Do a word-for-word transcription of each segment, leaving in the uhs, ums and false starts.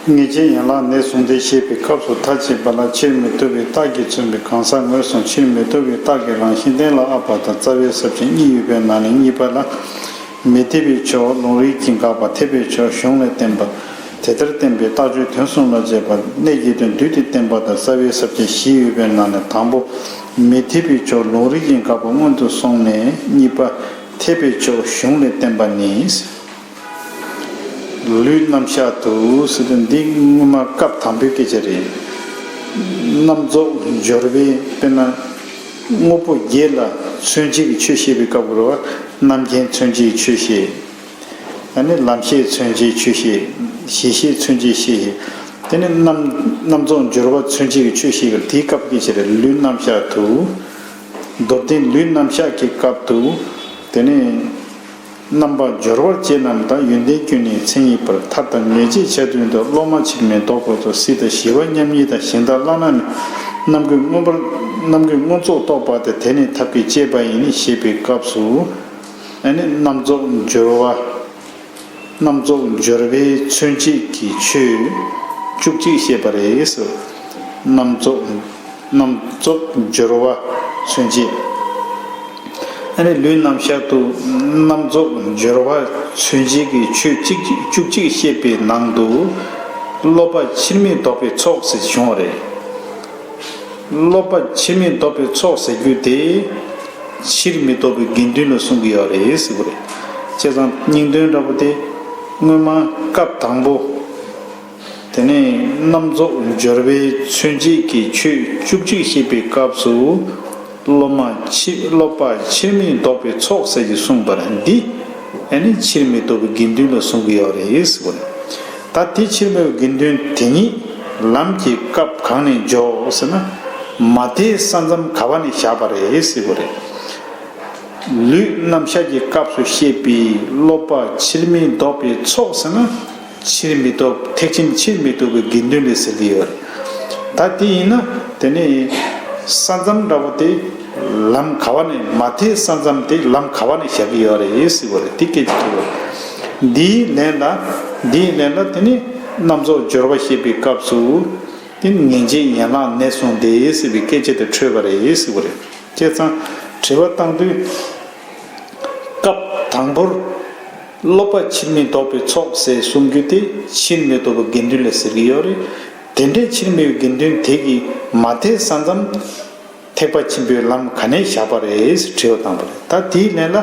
ངེས་བྱེད་ཡན་ལག་ནས་བཟུང་སྟེ་བཤད་པའི་སྐབས་སུ་མཐའ་གཅིག་པ་ལ་ཕྱིར་མི་ལྡོག་པའི་རྟགས་ཀྱིས་མཚོན་པའི་གང་ཟག་ངོས་སུ་ཕྱིར་མི་ལྡོག་པའི་རྟགས་ཀྱི་རང་བཞིན་གཏན་ལ་དབབ་པ་དང་རྩ་བའི་ས་བཅད་གཉིས་ཡོད་པའི་ནང་ནས་གཉིས་པ་ལ། མི་འཐད་པའི་ཕྱོགས་ལུང་རིགས་ཀྱིས་འགག་པ། འཐད་པའི་ཕྱོགས་གཞུང་ལས་བསྟན་པ། དེ་ལྟར་བསྟན་པའི་རྟགས་ཆོས་དོན་གསུམ་ལ་དཔྱད་པ། གནད་ཀྱི་དོན་བསྡུས་ཏེ་བསྟན་པ་དང་རྩ་བའི་ས་བཅད་བཞི་ཡོད་པའི་ནང་ནས་དང་པོ། མི་འཐད་པའི་ཕྱོགས་ལུང་རིགས་ཀྱིས་འགག་པ་སྔོན་དུ་སོང་ནས་གཉིས་པ། འཐད་པའི་ཕྱོགས་གཞུང་ལས་བསྟན་པ་ནི། ལུས་རྣམ་གཞག་ཏུ་ཟེར་དུས་འདི་སྔོན་མ་སྐབས་དང་པོའི་སྐད་ཆ་རེད། རྣམ་རྫོགས་སྦྱོར་བས་དཔེར་ན། དངོས་པོ་བརྒྱད་ལ་མཚོན་བྱེད་ཀྱི་ཆོས་བཤད་པའི་སྐབས་རེད་བ། རྣམ་མཁྱེན་མཚོན་བྱེད་ཀྱི་ཆོས་བཤད། ཨ་ནི་ལམ་ཤེས་མཚོན་བྱེད་ཆོས་བཤད། གཞི་ཤེས་མཚོན་བྱེད་ཤེས་ཤེས། དེ་ནི་རྣམ་རྣམ་རྫོགས་སྦྱོར་བ་མཚོན་བྱེད་ཀྱི་ཆོས་བཤད་ཀྱི་དེའི་སྐབས་སྐད་ཆ་རེད། ལུས་རྣམ་གཞག་ཏུ། མདོར་བསྟན་ལུས་རྣམ་གཞག་གི་སྐབས་སུ། དེ་ནི། རྣམ་པ་སྦྱོར་བར་བྱེད་རྣམས་དང་ཡོན་ཏན་ཀུན་ནས་མཚན་ཉིད་པར་ཐལ་དང་ངེས་བྱེད་ཆ་མཐུན་དུ་སློབ་མ་ཕྱིར་མི་ལྡོག་པ་དང་སྲིད་དང་ཞི་བ་མཉམ་ཉིད་དང་གཞན་དག་བླ་ན་མེད་རྣམ་ཀུན་མངོན་པར་རྣམ་ཀུན་མངོན་རྫོགས་རྟོགས་པ་སྟེ་དེ་ནི་ཐབས་ཀྱི་དཔྱད་པ་ཡིན་ཞེས་པའི་སྐབས་སུ། ཨ་ནི་རྣམ་རྫོགས་སྦྱོར་བ། རྣམ་རྫོགས་སྦྱོར་བའི་མཚོན་བྱེད་ཀྱི་ཆོས་བཅུ་གཅིག་བཤད་པ་རེད། རྣམ་རྫོགས་རྣམ་རྫོགས་སྦྱོར་བ་མཚོན་བྱེད། ཨ་ནི་ལུས་རྣམ་གཞག་ཏུ་རྣམ་རྫོགས་སྦྱོར་བ་མཚོན་བྱེད་ཀྱི་ཆོས་གཅིག་བཅུ་གཅིག་བཤད་པའི་ནང་དུ། སློབ་པ་ཕྱིར་མི་ལྡོག་པའི་ཚོགས་ཟེར་བྱུང་བ་རེད། སློབ་པ་ཕྱིར་མི་ལྡོག་པའི་ཚོགས་ཟེར་རྒྱུ་དེ། ཕྱིར་མི་ལྡོག་པའི་དགེ་འདུན་ལ་གསུང་གི་ཡོད་རེད་ཟེར་གི་རེད། བྱས་ཙང་སྙིང་དོན་འདྲ་པོ་དེ། སྔོན་མ་སྐབས་དང་པོ། དེ་ནས་རྣམ་རྫོགས་སྦྱོར་བའི་མཚོན་བྱེད་ཀྱི་ཆོས་བཅུ་གཅིག་བཤད་པའི་སྐབས་སུ། སློབ་མ་ཕྱི་སློབ་པ་ཕྱིར་མི་ལྡོག་པའི་ཚོགས་ཟེར་གྱི་གསུངས་པ་འདི། ཨ་ནི་ཕྱིར་མི་ལྡོག་པའི་དགེ་འདུན་ལ་གསུང་གི་ཡོད་རེད་ཟེར་གི་རེད། ད་དེ་ཕྱིར་མི་ལྡོག་པའི་དགེ་འདུན་དེ་ཉིད་ལམ་གྱི་སྐབས་གང་ནས་འཇོག་ཟེར་ན། མ་དེའི་ས་མཚམས་ག་བ་ནས་བཞག་པ་རེད་ཟེར་གི་རེད། ལུས་རྣམ་གཞག་གི་སྐབས་སུ་བཤད་པའི་སློབ་པ་ཕྱིར་མི་ལྡོག་པའི་ཚོགས་ཟེར་ན། ཕྱིར་མི་ལྡོག་ཐེག་ཆེན་ཕྱིར་མི་ལྡོག་པའི་དགེ་འདུན་ལ་ཟེར་གྱི་ཡོད་རེད། ད་དེ་ཡིན་ན་དེ་ནི་ས་མཚམས་འདྲ་པོ་དེ་ལམ་ག་བ་ནས་མ་དེའི་ས་མཚམས་དེ་ལམ་ག་བ་ནས་བཞག་གི་ཡོད་རེད་ཟེར་གི་རེད། དེ་སྐད་ཆ་དྲིས་པ། འདིའི་ལན་ལ་འདིའི་ལན་ལ་དེ་ནི་རྣམ་རྫོགས་སྦྱོར་བ་བཤད་པའི་སྐབས་སུ། དེ་ངེས་བྱེད་ཡན་ལག་ནས་བཟུང་སྟེ་ཟེར་བའི་སྐད་ཆ་དེ་འཕྲོད་པ་རེད་ཟེར་གི་རེད། བྱས་ཙང་དྲི་བ་བཏང་དུས། སྐབས་དང་པོར། སློབ་པ་ཕྱིར་མི་ལྡོག་པའི་ཚོགས་ཟེར་གསུང་རྒྱུ་དེ་ཕྱིར་མི་ལྡོག་པའི་དགེ་འདུན་ལ་ཟེར་གྱི་ཡོད་རེད། དེ་འདྲའི་ཕྱིར་མི་ལྡོག་པའི་དགེ་འདུན་དེ་གི་མ་དེའི་ས་མཚམས། ཐེག་པ་ཆེན་པོའི་ལམ་ག་ནས་བཞག་པ་རེད་ཟེར་དྲི་བ་བཏང་པ་རེད། ད་དེའི་ལན་ལ།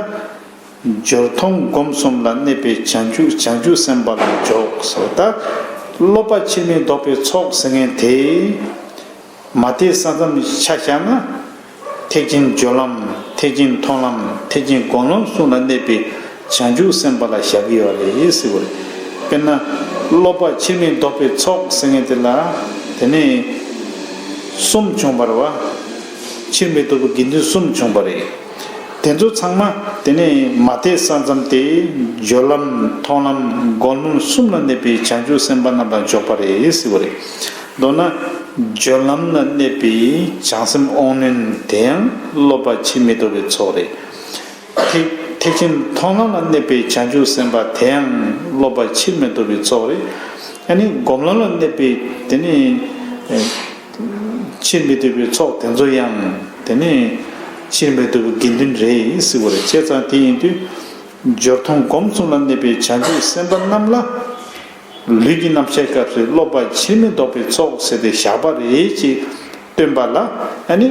སྦྱོར་མཐོང་སྒོམ་གསུམ་ལ་གནས་པའི་བྱང་ཆུབ་བྱང་ཆུབ་སེམས་དཔའ་ལ་འཇོག་ཟེར། ད་སློབ་པ་ཕྱིར་མི་ལྡོག་པའི་ཚོགས་ཟེར་མཁན་དེ། མ་དེའི་ས་མཚམས་ཆ་བཞག་ན། ཐེག་ཆེན་སྦྱོར་ལམ། ཐེག་ཆེན་མཐོང་ལམ། ཐེག་ཆེན་སྒོམ་ལམ་གསུམ་ལ་གནས་པའི་བྱང་ཆུབ་སེམས་དཔའ་ལ་བཞག་གི་ཡོད་རེད་ཟེར་བ་རེད། དཔེར་ན། སློབ་པ་ཕྱིར་མི་ལྡོག་པའི་ཚོགས་ཟེར་མཁན་དེ་ལ། དེ་ནས། གསུམ་བྱུང་བ་རེད་བ། ཕྱིར་མི་ལྡོག་པའི་དགེ་འདུན་གསུམ་བྱུང་བ་རེད། དེ་ཚོ་ཚང་མ་དེ་ནས་མ་དེའི་ས་མཚམས་དེ་སྦྱོར་ལམ་མཐོང་ལམ་སྒོམ་ལམ་གསུམ་ལ་གནས་པའི་བྱང་ཆུབ་སེམས་དཔའ་རྣམས་ལ་འཇོག་པ་རེད་ཟེར་བ་རེད། མདོར་ན་སྦྱོར་ལམ་ལ་གནས་པའི་བྱང་སེམས་དབང་རྣོན་དེ་ཡང་སློབ་པ་ཕྱིར་མི་ལྡོག་པའི་ཚོགས་རེད། ཐེག་ཐེག་ཆེན་མཐོང་ལམ་ལ་གནས་པའི་བྱང་ཆུབ་སེམས་དཔའ་དེ་ཡང་སློབ་པ་ཕྱིར་མི་ལྡོག་པའི་ཚོགས་རེད། ཨ་ནི་སྒོམ་ལམ་ལ་གནས་པའི་དེ་ནི། ཕྱིར་མི་ལྡོག་པའི་ཚོགས་དེ་ཚོ་ཡང་དེ་ནི་ཕྱིར་མི་ལྡོག་པའི་དགེ་འདུན་རེད་ཟེར་བ་རེད། བྱས་ཙང་དེ་ཡིན་དུས་སྦྱོར་མཐོང་སྒོམ་གསུམ་ལ་གནས་པའི་བྱང་ཆུབ་སེམས་དཔའ་རྣམས་ལ་ལུས་ཀྱི་རྣམ་གཞག་སྐབས་སུ་སློབ་པ་ཕྱིར་མི་ལྡོག་པའི་ཚོགས་ཟེར་ཏེ་བཞག་པ་རེད་ཅེས་སྟོན་པ་ལ། ཨ་ནི་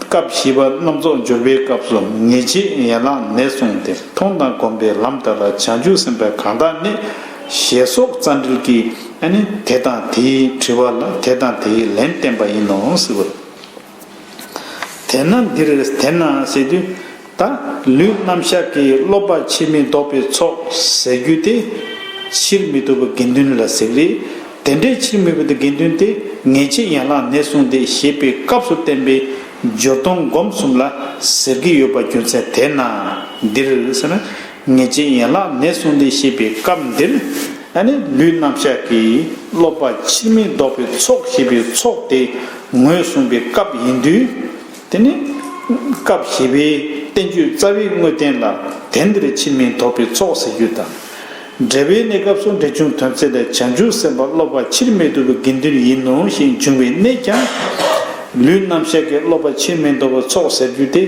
སྐབས་བཞི་པ་རྣམ་རྫོགས་སྦྱོར་བའི་སྐབས་སུ་ངེས་བྱེད་ཡན་ལག་ནས་བཟུང་སྟེ་མཐོང་དང་སྒོམ་པའི་ལམ་དག་ལ་བྱང་ཆུབ་སེམས་དཔའི་གང་དག་གནས། ཞེས་སོགས་རྩ་འགྲེལ་གྱིས་ཨ་ནི་དེ་དང་དེའི་དྲི་བ་ལ་དེ་དང་དེའི་ལན་བསྟན་པ་ཡིན་ནོ་ཟེར་བ་རེད། དེས་ན་འདིར་དེས་ན་ཟེར་དུས་ད་ལུས་རྣམ་གཞག་གི་སློབ་པ་ཕྱིར་མི་ལྡོག་པའི་ཚོགས་ཟེར་རྒྱུ་དེ་ཕྱིར་མི་ལྡོག་པའི་དགེ་འདུན་ལ་ཟེར་རེད། དེ་འདྲའི་ཕྱིར་མི་ལྡོག་པའི་དགེ་འདུན་དེ་ངེས་བྱེད་ཡན་ལག་ནས་བཟུང་སྟེ་ཞེས་པའི་སྐབས་སུ་བསྟན་པའི་སྦྱོར་མཐོང་སྒོམ་གསུམ་ལ་ཟེར་གྱི་ཡོད་པ་རྒྱུ་མཚན་དེས་ན་འདིར་ཟེར་ན་ངེས་བྱེད་ཡན་ལག་ནས་བཟུང་སྟེ་ཞེས་པའི་སྐབས་འདིར། ཨ་ནི་ལུས་རྣམ་གཞག་གི་སློབ་པ་ཕྱིར་མི་ལྡོག་པའི་ཚོགས་ཞེས་པའི་ཚོགས་དེ་ངོས་བཟུང་པའི་སྐབས་ཡིན་དུས། དེ་ནི་སྐབས་བཞི་པའི་བསྟན་བཅོས་རྩ་བའི་དངོས་བསྟན་ལ་དེ་འདིར་ཕྱིར་མི་ལྡོག་པའི་ཚོགས་ཟེར་རྒྱུ་དང་། འབྲེལ་བའི་གནས་སྐབས་སུ་འབྲེལ་བྱུང་དོན་བཙལ་ལས་བྱང་ཆུབ་སེམས་དཔའ་སློབ་པ་ཕྱིར་མི་ལྡོག་པའི་དགེ་འདུན་ཡིན་ནོ་ཞེས་འབྱུང་བའི་གནས་ཀྱང་། ལུས་རྣམ་གཞག་གི་སློབ་པ་ཕྱིར་མི་ལྡོག་པའི་ཚོགས་ཟེར་རྒྱུ་དེ།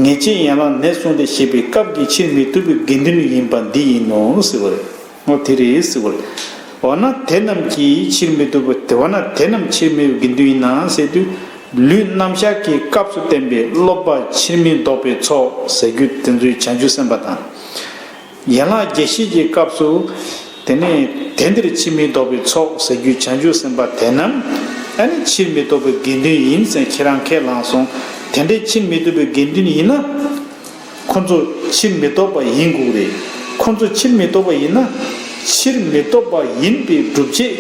ངེས་བྱེད་ཡན་ལག་ནས་བཟུང་སྟེ་ཞེས་པའི་སྐབས་ཀྱི་ཕྱིར་མི་ལྡོག་པའི་དགེ་འདུན་ཡིན་པ་འདི་ཡིན་ནོ་ཟེར་བ་རེད། འོ་དེ་རེད་ཟེར་བ་རེད། འོ་ན་དེ་རྣམས་ཀྱིས་ཕྱིར་མི་ལྡོག་པའི་དེ་འོ་ན་དེ་རྣམས་ཕྱིར་མི་ལྡོག་པའི་དགེ་འདུན་ཡིན་ན་ཟེར་དུས། ལུས་རྣམ་གཞག་གི་སྐབས་སུ་བསྟན་པའི་སློབ་པ་ཕྱིར་མི་ལྡོག་པའི་ཚོགས་ཟེར་རྒྱུ་དེ་ཚོའི་བྱང་ཆུབ་སེམས་དཔའ་དང་། ཡན་ལག་རྒྱས་བཤད་ཀྱི་སྐབས་སུ། དེ་ནས་དེ་འདིར་ཕྱིར་མི་ལྡོག་པའི་ཚོགས་ཟེར་རྒྱུའི་བྱང་ཆུབ་སེམས་དཔའ་དེ་རྣམས་ཨ་ནི་ཕྱིར་མི་ལྡོག་པའི་དགེ་འདུན་ཡིན་ཟེར་ཁྱེད་རང་ཁས་བླངས་སོང་། དེ་འདྲའི་ཕྱིར་མི་ལྡོག་པའི་དགེ་འདུན་ཡིན་ན། ཁོ་ཚོ་ཕྱིར་མི་ལྡོག་པ་ཡིན་དགོས་རེད། ཁོ་ཚོ་ཕྱིར་མི་ལྡོག་པ་ཡིན་ན། ཕྱིར་མི་ལྡོག་པ་ཡིན་པའི་སྒྲུབ་བྱེད།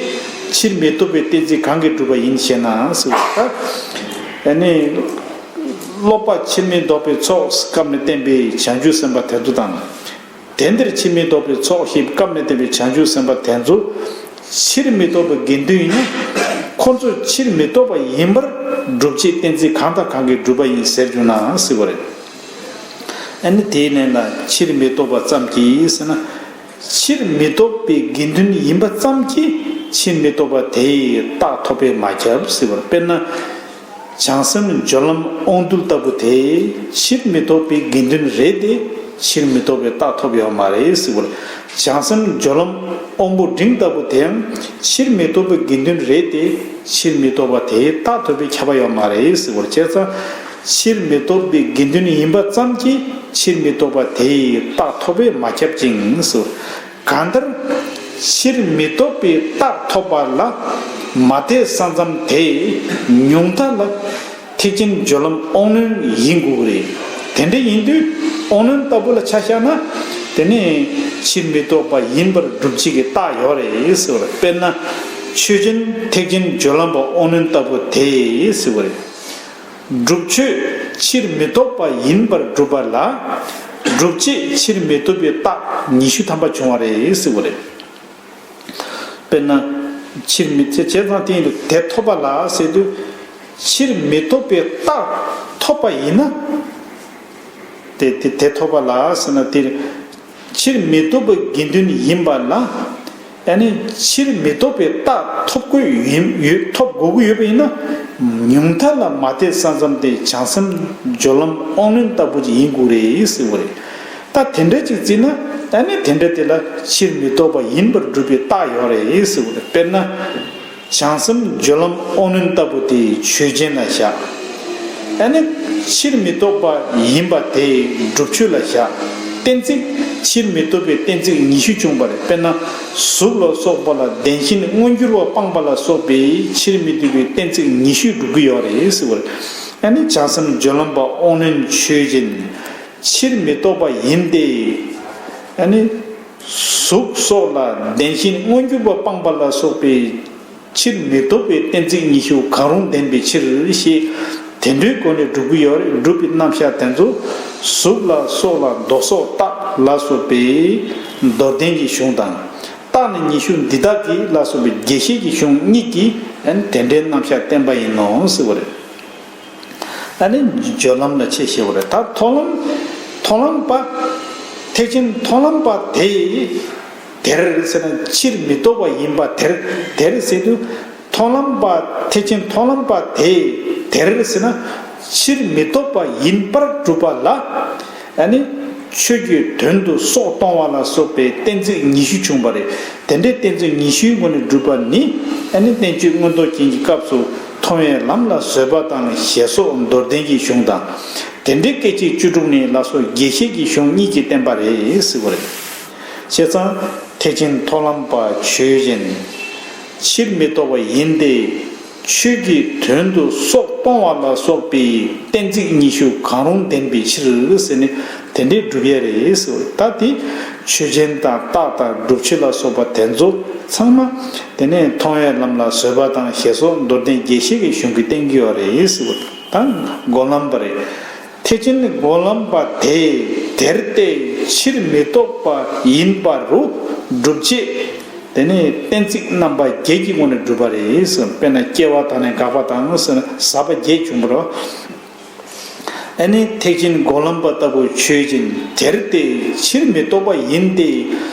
ཕྱིར་མི་ལྡོག་པའི་གཏན་ཚིགས་གང་གིས་གྲུབ་པ་ཡིན་ཞེ་ན་ཟེར་བ་ད། ཨ་ནི། སློབ་པ་ཕྱིར་མི་ལྡོག་པའི་ཚོགས་སྐབས་ནས་བསྟན་པའི་བྱང་ཆུབ་སེམས་དཔའ་དེ་ཚོ་དང་། དེ་འདིར་ཕྱིར་མི་ལྡོག་པའི་ཚོགས་ཞེས་སྐབས་ནས་བསྟན་པའི་བྱང་ཆུབ་སེམས་དཔའ་དེ་ཚོ། ཕྱིར་མི་ལྡོག་པའི་དགེ་འདུན་ཡིན་ན། ཁོ་ཚོ་ཕྱིར་མི་ལྡོག་པ་ཡིན་པར་སྒྲུབ་བྱེད་གཏན་ཚིགས་གང་དང་གང་གིས་གྲུབ་པ་ཡིན་ཟེར་རྒྱུ་ན་ཟེར་བ་རེད། ཨ་ནི་དེའི་ལན་ལ་ཕྱིར་མི་ལྡོག་པ་ཙམ་གྱིས་ཟེར་ན། ཕྱིར་མི་ལྡོག་པའི་དགེ་འདུན་ཡིན་པ་ཙམ་གྱིས་ཕྱིར་མི་ལྡོག་པ་དེའི་རྟགས་ཐོབ་པས་མ་ཁྱབ་ཟེར་བར་དཔེར་ན། བྱང་སེམས་སྦྱོར་ལམ་དབང་རྟུལ་ལྟ་བུ་དེ་ཕྱིར་མི་ལྡོག་པའི་དགེ་འདུན་རེད་དེ་ཕྱིར་མི་ལྡོག་པའི་རྟགས་ཐོབ་ཡོད་མ་རེད་ཟེར་བར། བྱང་སེམས་སྦྱོར་ལམ་དབང་པོ་འབྲིང་ལྟ་བུ་དེའང་ཕྱིར་མི་ལྡོག་པའི་དགེ་འདུན་རེད་དེ་ཕྱིར་མི་ལྡོག་པ་དེའི་རྟགས་ཐོབ་པས་ཁྱབ་པ་ཡོད་མ་རེད་ཟེར་བར། བྱས་ཙང་། ཕྱིར་མི་ལྡོག་པའི་དགེ་འདུན་ཡིན་པ་ཙམ་གྱིས་ཕྱིར་མི་ལྡོག་པ་དེའི་རྟགས་ཐོབ་པས་མ་ཁྱབ་ཅིང་སོ། གང་ལྟར། ཕྱིར་མི་ལྡོག་པའི་རྟགས་ཐོབ་པ་ལ་མ་དད་ས་མཚམས་དེ་ཉུང་མཐའ་ལ་ཐེག་ཆེན་སྦྱོར་ལམ་དབང་རྣོན་ཡིན་དགོས་རེད། དེ་འདྲ་ཡིན་དུས་དབང་རྣོན་ལྟ་བུ་ལ་ཆ་བཞག་ན། དེ་ནས་ཕྱིར་མི་ལྡོག་པ་ཡིན་པར་སྒྲུབ་བྱེད་ཀྱི་རྟགས་ཡོད་རེད་ཟེར་བ་རེད། དཔེར་ན། ཆོས་ཅན་ཐེག་ཆེན་སྦྱོར་ལམ་པ་དབང་རྣོན་ལྟ་བུ་དེ་ཟེར་བ་རེད། སྒྲུབ་ཆོས་ཕྱིར་མི་ལྡོག་པ་ཡིན་པར་སྒྲུབ་པ་ལ། སྒྲུབ་བྱེད་ཕྱིར་མི་ལྡོག་པའི་རྟགས་ཉི་ཤུ་ཐམ་པ་བྱུང་བ་རེད་ཟེར་བ་རེད། དཔེར་ན། ཕྱིར་མི་ཚེ་བྱས་ཙང་དེ་ཡིན་དུས་དེ་ཐོབ་པ་ལ་ཟེར་དུས། ཕྱིར་མི་ལྡོག་པའི་རྟགས་ཐོབ་པ་ཡིན་ན། དེ་དེ་དེ་ཐོབ་པ་ལ་ཟེར་ན་དེ། ཕྱིར་མི་ལྡོག་པའི་དགེ་འདུན་ཡིན་པ་ལ། ཨ་ནི་ཕྱིར་མི་ལྡོག་པའི་རྟགས་ཐོབ་དགོས་ཡིན་ཡོད་ཐོབ་དགོས་ཀྱི་ཡོད་པ་ཡིན་ན། ཉུང་མཐའ་ལ་མ་དད་ས་མཚམས་དེ་བྱང་སེམས་སྦྱོར་ལམ་དབང་རྣོན་ལྟ་བུ་ཅིག་ཡིན་དགོས་རེད་ཟེར་བ་རེད། ད་དེ་འདྲ་ཅིག་བརྩིས་ན་ཨ་ནི་དེ་འདྲ་དེ་ལ་ཕྱིར་མི་ལྡོག་པ་ཡིན་པར་སྒྲུབ་པའི་རྟགས་ཡོད་རེད་ཟེར་བ་རེད། དཔེར་ན། བྱང་སེམས་སྦྱོར་ལམ་དབང་རྣོན་ལྟ་བུ་དེ་ཆོས་ཅན་ལ་བཞག་ཨ་ནི་ཕྱིར་མི་ལྡོག་པ་ཡིན་པ་དེ་སྒྲུབ་ཆོས་ལ་བཞག་གཏན་ཚིགས་ཕྱིར་མི་ལྡོག་པའི་གཏན་ཚིགས་ཉི་ཤུ་བྱུང་བ་རེད། དཔེར་ན། གཟུགས་ལ་སོགས་པ་ལ་བདེན་ཞེན་མངོན་གྱུར་བ་སྤངས་པ་ལ་སོགས་པའི་ཕྱིར་མི་ལྡོག་པའི་གཏན་ཚིགས་ཉི་ཤུ་སྒྲུབ་ཀྱི་ཡོད་རེད་ཟེར་བ་རེད། ཨ་ནི་བྱང་སེམས་སྦྱོར་ལམ་པ་དབང་རྣོན་ཆོས་ཅན། ཕྱིར་མི་ལྡོག་པ་ཡིན་ཏེ། ཨ་ནི། གཟུགས་སོགས་ལ་བདེན་ཞེན་མངོན་གྱུར་བ་སྤངས་པ་ལ་སོགས་པའི་ཕྱིར་མི་ལྡོག་པའི་གཏན་ཚིགས་ཉི་ཤུ་གང་རུང་ལྡན་པའི་ཕྱིར་ཞེས་དེ་འདྲའི་སྒོ་ནས་སྒྲུབ་ཀྱི་ཡོད་རེད། སྒྲུབ་པའི་རྣམ་གཞག་དེ་ཚོ་གཟུགས་ལ་སོགས་ལ་མདོ་སོགས་རྟགས་ལ་སོགས་པའི་མདོར་བསྟན་གྱི་གཞུང་དང་། རྟགས་ནི་ཉི་ཤུ་འདི་དག་གིས་ལ་སོགས་པའི་རྒྱས་བཤད་ཀྱི་གཞུང་གཉིས་ཀྱིས་དེ་འདྲའི་རྣམ་གཞག་བསྟན་པ་ཡིན་ནོ་ཟེར་བ་རེད། ཨ་ནི་སྦྱོར་ལམ་ལ་ཆེས་ཞེ་བོ་རེད། ད་མཐོང་ལམ། མཐོང་ལམ་པ། ཐེག་ཆེན་མཐོང་ལམ་པ་དེ། དེར་ཟེར་ན་ཕྱིར་མི་ལྡོག་པ་ཡིན་པ་དེར་དེར་ཟེར་དུས། མཐོང་ལམ་པ་ཐེག་ཆེན་མཐོང་ལམ་པ་དེ་དེར་ཟེར་ན་ཕྱིར་མི་ལྡོག་པ་ཡིན་པར་གྲུབ་པ་ལ། ཨ་ནི། ཆོས་ཀྱི་དོན་དུ་སྲོག་གཏོང་བ་ལ་སོགས་པའི་གཏན་ཚིགས་ཉི་ཤུ་བྱུང་བ་རེད། དེ་འདྲའི་གཏན་ཚིགས་ཉི་ཤུའི་སྒོ་ནས་སྒྲུབ་པ་ནི། ཨ་ནི་བསྟན་བཅོས་མངོན་རྟོགས་རྒྱན་གྱི་སྐབས་སུ་མཐོང་བའི་ལམ་ལ་བཟོད་པ་དང་ཞེས་སོགས་མདོར་བསྟན་གྱི་གཞུང་དང་། དེ་འདྲའི་སྐད་ཅིག་བཅུ་དྲུག་ནི་ལ་སོགས་རྒྱས་བཤད་ཀྱི་གཞུང་གཉིས་ཀྱིས་བསྟན་པ་རེད་ཟེར་བ་རེད། བྱས་ཙང་། ཐེག་ཆེན་མཐོང་ལམ་པ་ཆོས་ཅན། ཕྱིར་མི་ལྡོག་པ་ཡིན་ཏེ། ཆོས་ཀྱི་དོན་དུ་སྲོག་གཏོང་བ་ལ་སོགས་པའི་གཏན་ཚིགས་ཉི་ཤུ་གང་རུང་ལྡན་པའི་ཕྱིར་ཟེར་ནས་དེ་འདྲའི་སྒྲུབ་ཡས་རེད་ཟེར་བ་རེད། ད་དེ་ཆོས་ཅན་དང་རྟགས་དང་སྒྲུབ་བྱེད་ལ་སོགས་པ་དེ་ཚོ་ཚང་མ་དེ་ནས་མཐོང་བའི་ལམ་ལ་བཟོད་པ་དང་ཞེས་སོགས་མདོར་བསྟན་རྒྱས་བཤད་ཀྱི་གཞུང་གིས་བསྟན་གྱི་ཡོད་རེད་ཟེར་བ་རེད། ད་སྒོམ་ལམ་པ་རེད། ཐེག་ཆེན་སྒོམ་ལམ་པ་དེ་དེར་ཏེ་ཕྱིར་མི་ལྡོག་པ་ཡིན་པ་རུ་སྒྲུབ་བྱེད། དེ་ནས་གཏན་ཚིགས་རྣམ་པ་བརྒྱད་ཀྱི་ངོས་ནས་སྒྲུབ་པ་རེད་ཟེར། དཔེར་ན་སྐྱེ་བ་དང་ནི་འགག་པ་དང་ཟེར་ན་ཟབ་པ་བརྒྱད་བྱུང་བ་རེད། ཨ་ནི་ཐེག་ཆེན་སྒོམ་ལམ་པ་ལྟ་བུ་ཆོས་ཅན། དེར་ཏེ་ཕྱིར་མི་ལྡོག་པ་ཡིན་ཏེ།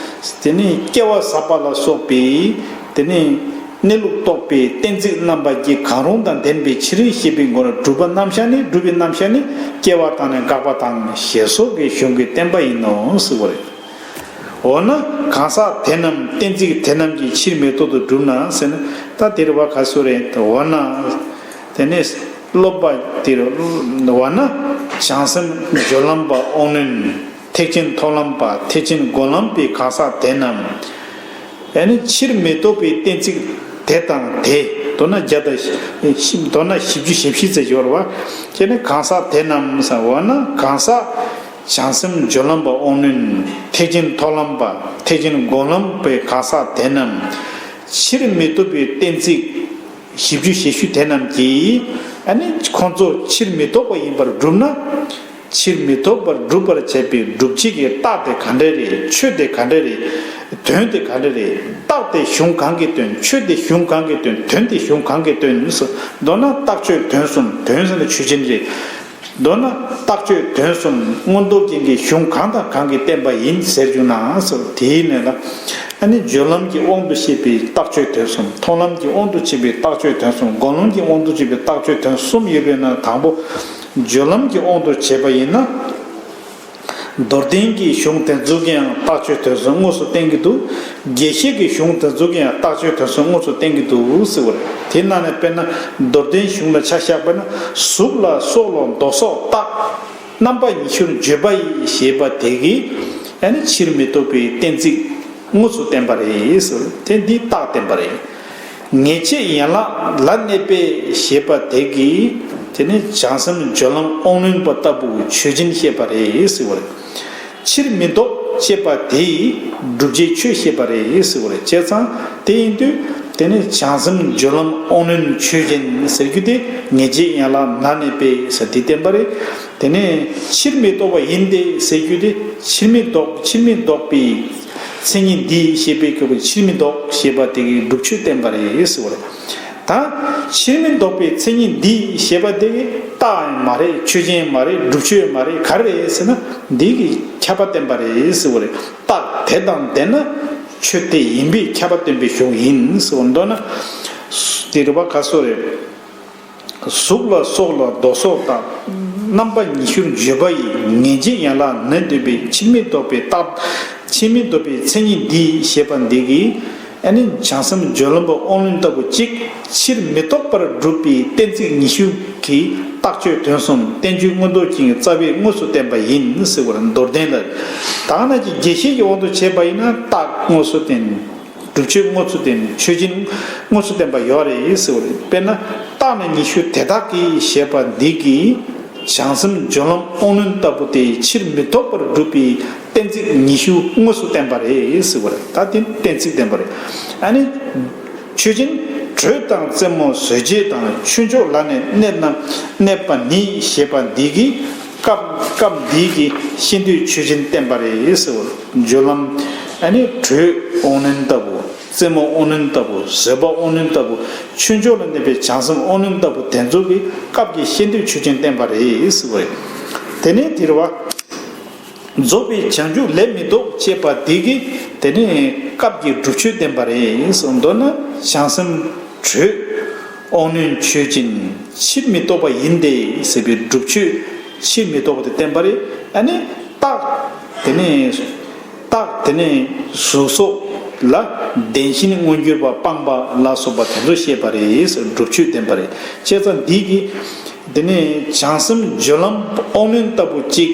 དེ་ནི་སྐྱེ་བ་ཟད་པ་ལ་སོགས་པའི་དེ་ནི་གནས་ལུགས་རྟོགས་པའི་གཏན་ཚིགས་རྣམ་པ་བརྒྱད་གང་རུང་དང་ལྡན་པའི་ཕྱིར་ཞེས་པའི་མགོ་ལ་སྒྲུབ་པ་རྣམ་གཞག་ནི། སྒྲུབ་པའི་རྣམ་གཞག་ནི་སྐྱེ་བ་དང་ནི་འགག་པ་དང་ཞེས་སོགས་ཀྱི་གཞུང་གིས་བསྟན་པ་ཡིན་ནོ་ཟེར་བ་རེད། འོ་ན་གང་ཟག་དེ་རྣམས་གཏན་ཚིགས་དེ་རྣམས་ཀྱིས་ཕྱིར་མི་ལྡོག་ཏུ་གྲུབ་ན་ཟེར་ན། ད་དེ་རེད་བ། ག་སུ་རེད། འོ་ན་དེ་ནས་སློབ་པ་དེ་རེད། འོ་ན་བྱང་སེམས་སྦྱོར་ལམ་པ་དབང་རྣོན། ཐེག་ཆེན་མཐོང་ལམ་པ། ཐེག་ཆེན་སྒོམ་ལམ་པའི་གང་ཟག་དེ་རྣམས་ཨ་ནི་ཕྱིར་མི་ལྡོག་པའི་གཏན་ཚིགས་དེ་དང་དེ། མདོར་ན་བརྒྱ་དང་བཞི། མདོར་ན་བཞི་བཅུ་ཞེ་བཞི་ཙམ་ཡོད་རེད་བ། དེ་ནི་གང་ཟག་དེ་རྣམས་ཟེར། འོ་ན་གང་ཟག་བྱང་སེམས་སྦྱོར་ལམ་པ་དབང་རྣོན། ཐེག་ཆེན་མཐོང་ལམ་པ། ཐེག་ཆེན་སྒོམ་ལམ་པའི་གང་ཟག་དེ་རྣམས་ཕྱིར་མི་ལྡོག་པའི་གཏན་ཚིགས་བཞི་བཅུ་ཞེ་བཞི་དེ་རྣམས་ཀྱིས་ཨ་ནི་ཁོང་ཚོ་ཕྱིར་མི་ལྡོག་པ་ཡིན་པར་གྲུབ་ན། ཕྱིར་མི་ལྡོག་པར་སྒྲུབ་པར་བྱེད་པའི་སྒྲུབ་བྱེད་ཀྱི་རྟགས་དེ་ག་འདྲ་རེད། ཆོས་དེ་ག་འདྲ་རེད། དོན་དེ་ག་འདྲ་རེད། རྟགས་དེ་གཞུང་གང་གིས་སྟོན། ཆོས་དེ་གཞུང་གང་གིས་སྟོན། དོན་དེ་གཞུང་གང་གིས་སྟོན་ཟེར། མདོར་ན་རྟགས་ཆོས་དོན་གསུམ། དོན་ཟེར་ན་ཆོས་ཅན་རེད། མདོར་ན་རྟགས་ཆོས་དོན་གསུམ་མངོན་རྟོགས་རྒྱན་གྱི་གཞུང་གང་དང་གང་གིས་བསྟན་པ་ཡིན་ཟེར་རྒྱུ་ན་ཟེར། དེའི་ནང་ལ་ཨ་ནི་སྦྱོར་ལམ་གྱི་དབང་དུ་བྱས་པའི་རྟགས་ཆོས་དོན་གསུམ། མཐོང་ལམ་གྱི་དབང་དུ་བྱས་པའི་རྟགས་ཆོས་དོན་གསུམ། སྒོམ་ལམ་གྱི་དབང་དུ་བྱས་པའི་རྟགས་ཆོས་དོན་གསུམ་ཡོད་པའི་ནང་དང་པོ། སྦྱོར་ལམ་གྱི་དབང་དུ་བྱས་པ་ཡིན་ན། མདོར་བསྟན་གྱི་གཞུང་དེ་ཚོ་གིས་ཡང་རྟགས་ཆོས་དོན་གསུམ་དངོས་སུ་བསྟན་གྱི་འདུག། རྒྱས་བཤད་ཀྱི་གཞུང་དེ་ཚོ་གིས་ཡང་རྟགས་ཆོས་དོན་གསུམ་དངོས་སུ་བསྟན་གྱི་འདུག་ཟེར་བ་རེད། དེ་ནང་ནས་དཔེར་ན་མདོར་བསྟན་གཞུང་ལ་ཆ་བཞག་པ་ན། གཟུགས་ལ་སྲོག་ལ་མདོག་སོགས་རྟག། རྣམ་པ་ཉི་ཤུར་བརྗོད་པ་ཡི་ཞེས་པ་དེ་གིས་ཨ་ནི་ཕྱིར་མི་ལྡོག་པའི་གཏན་ཚིགས་དངོས་སུ་བསྟན་པ་རེད་ཟེར། དེ་འདི་རྟགས་བསྟན་པ་རེད། ངེས་བྱེད་ཡན་ལག་ལ་གནས་པའི་ཞེས་པ་དེ་གིས་དེ་ནི་བྱང་སེམས་སྦྱོར་ལམ་དབང་རྣོན་པ་ལྟ་བུ་ཆོས་ཅན་བཤད་པ་རེད་ཟེར་བ་རེད། ཕྱིར་མི་ལྡོག་ཅེས་པ་དེ་ཡིས་སྒྲུབ་བྱེད་ཆོས་བཤད་པ་རེད་ཟེར་བ་རེད། བྱས་ཙང་དེ་ཡིན་དུས་དེ་ནི་བྱང་སེམས་སྦྱོར་ལམ་དབང་རྣོན་ཆོས་ཅན་ཟེར་རྒྱུ་དེ་ངེས་བྱེད་ཡན་ལག་ལ་གནས་པའི་ཟེར་དེ་བསྟན་པ་རེད། དེ་ནས་ཕྱིར་མི་ལྡོག་པ་ཡིན་ཏེ་ཟེར་རྒྱུ་དེ་ཕྱིར་མི་ལྡོག། ཕྱིར་མི་ལྡོག་པའི་མཚན་ཉིད་འདི་ཞེས་པའི་སྐབས་ཕྱིར་མི་ལྡོག་ཞེས་པ་དེ་གིས་སྒྲུབ་ཆོས་བསྟན་པ་རེད་ཟེར་བ་རེད། ད་ཕྱིར་མི་ལྡོག་པའི་མཚན་ཉིད་འདི་ཞེས་པ་དེ་གིས་རྟགས་ཡང་མ་རེད། ཆོས་ཅན་ཡང་མ་རེད། སྒྲུབ་ཆོས་ཡང་མ་རེད། ག་རེ་རེད་ཟེར་ན་འདི་གིས་ཁྱབ་པ་བསྟན་པ་རེད་ཟེར་བ་རེད། རྟགས་དེ་དང་ལྡན་ན་ཆོས་དེ་ཡིན་པས་ཁྱབ་པ་སྟོན་པའི་གཞུང་ཡིན་ཟེར་བ། མདོར་ན་དེ་རེད་པ། ག་སོགས་རེད། གཟུགས་ལ་སྲོག་ལ་མདོག་སོགས་རྟག། རྣམ་པ་ཉི་ཤུར་བརྗོད་པ་ཡིས། ངེས་བྱེད་ཡན་ལག་ནི་འདོད་པའི། ཕྱིར་མི་ལྡོག་པའི་རྟགས། ཕྱིར་མི་ལྡོག་པའི་མཚན་ཉིད་འདི་ཞེས་པ་འདི་གིས་ཨ་ནི་བྱང་སེམས་སྦྱོར་ལམ་པ་དབང་རྣོན་ལྟ་བུ་གཅིག། ཕྱིར་མི་ལྡོག་པར་སྒྲུབ་པའི་གཏན་ཚིགས་ཉི་ཤུ་གི་རྟགས་ཆོས་དོན་གསུམ། བསྟན་བཅོས་མངོན་རྟོགས་རྒྱན་གྱི་རྩ་བའི་དངོས་སུ་བསྟན་པ་ཡིན་ཟེར་བར་མདོར་བསྟན་ལ། ད་ནང་གི་རྒྱས་བཤད་ཀྱི་དབང་དུ་བྱས་པ་ཡིན་ན་རྟགས་དངོས་སུ་བསྟན། སྒྲུབ་ཆོས་དངོས་སུ་བསྟན། ཆོས་ཅན་དངོས་སུ་བསྟན་པ་ཡོད་རེད་ཟེར་བ་རེད། དཔེར་ན་རྟགས་ནི་ཉི་ཤུ་དེ་དག་གིས་ཞེས་པ་འདི་གིས་བྱང་སེམས་སྦྱོར་ལམ་དབང་རྣོན་ལྟ་བུ་དེ་ཕྱིར་མི་ལྡོག་པར་སྒྲུབ་པའི་གཏན་ཚིགས་ཉི་ཤུ་དངོས་སུ་བསྟན་པ་རེད་ཟེར་བ་རེད། ད་དེ་གཏན་ཚིགས་བསྟན་པ་རེད། ཨ་ནི་ཆོས་ཅན། དྲོད་དང་རྩེ་མོ་བཟོད་བྱེད་དང་། ཆོས་མཆོག་ལ་ནི་གནས་རྣམས་གནས་པ་ནི་ཞེས་པ་འདི་གིས་སྐབས་སྐབས་འདི་གི་ཤེས་འདོད་ཆོས་ཅན་བསྟན་པ་རེད་ཟེར་བ་རེད། སྦྱོར་ལམ་ཨ་ནི་དྲོད་དབང་རྣོན་ལྟ་བུ། རྩེ་མོ་དབང་རྣོན་ལྟ་བུ། བཟོད་པ་དབང་རྣོན་ལྟ་བུ། ཆོས་མཆོག་ལ་གནས་པའི་བྱང་སེམས་དབང་རྣོན་ལྟ་བུ་དེ་ཚོ་གི་སྐབས་ཀྱི་ཤེས་འདོད་ཆོས་ཅན་བསྟན་པ་རེད་ཟེར་བ་རེད། དེ་ནས་དེ་རེད་བ། རྫོགས་པའི་བྱང་ཆུབ་ལས་མི་ལྡོག་ཅེས་པ་འདི་གིས་དེ་ནས་སྐབས་ཀྱི་སྒྲུབ་ཆོས་བསྟན་པ་རེད་ཟེར། མདོར་ན་བྱང་སེམས་དྲོད་དབང་རྣོན་ཆོས་ཅན། ཕྱིར་མི་ལྡོག་པ་ཡིན་ཏེ་ཟེར་བའི་སྒྲུབ་ཆོས། ཕྱིར་མི་ལྡོག་པ་དེ་བསྟན་པ་རེད། ཨ་ནི་རྟགས་དེ་ནས། རྟགས་དེ་ནས་གཟུགས་སོགས་ལ་བདེན་ཞེན་མངོན་གྱུར་པ་སྤངས་པ་ལ་སོགས་པ་དེ་ཚོ་བཤད་པ་རེད་ཟེར། སྒྲུབ་ཆོས་བསྟན་པ་རེད། བྱས་ཙང་འདི་གིས་དེ་ནས་བྱང་སེམས་སྦྱོར་ལམ་དབང་རྣོན་ལྟ་བུ་གཅིག།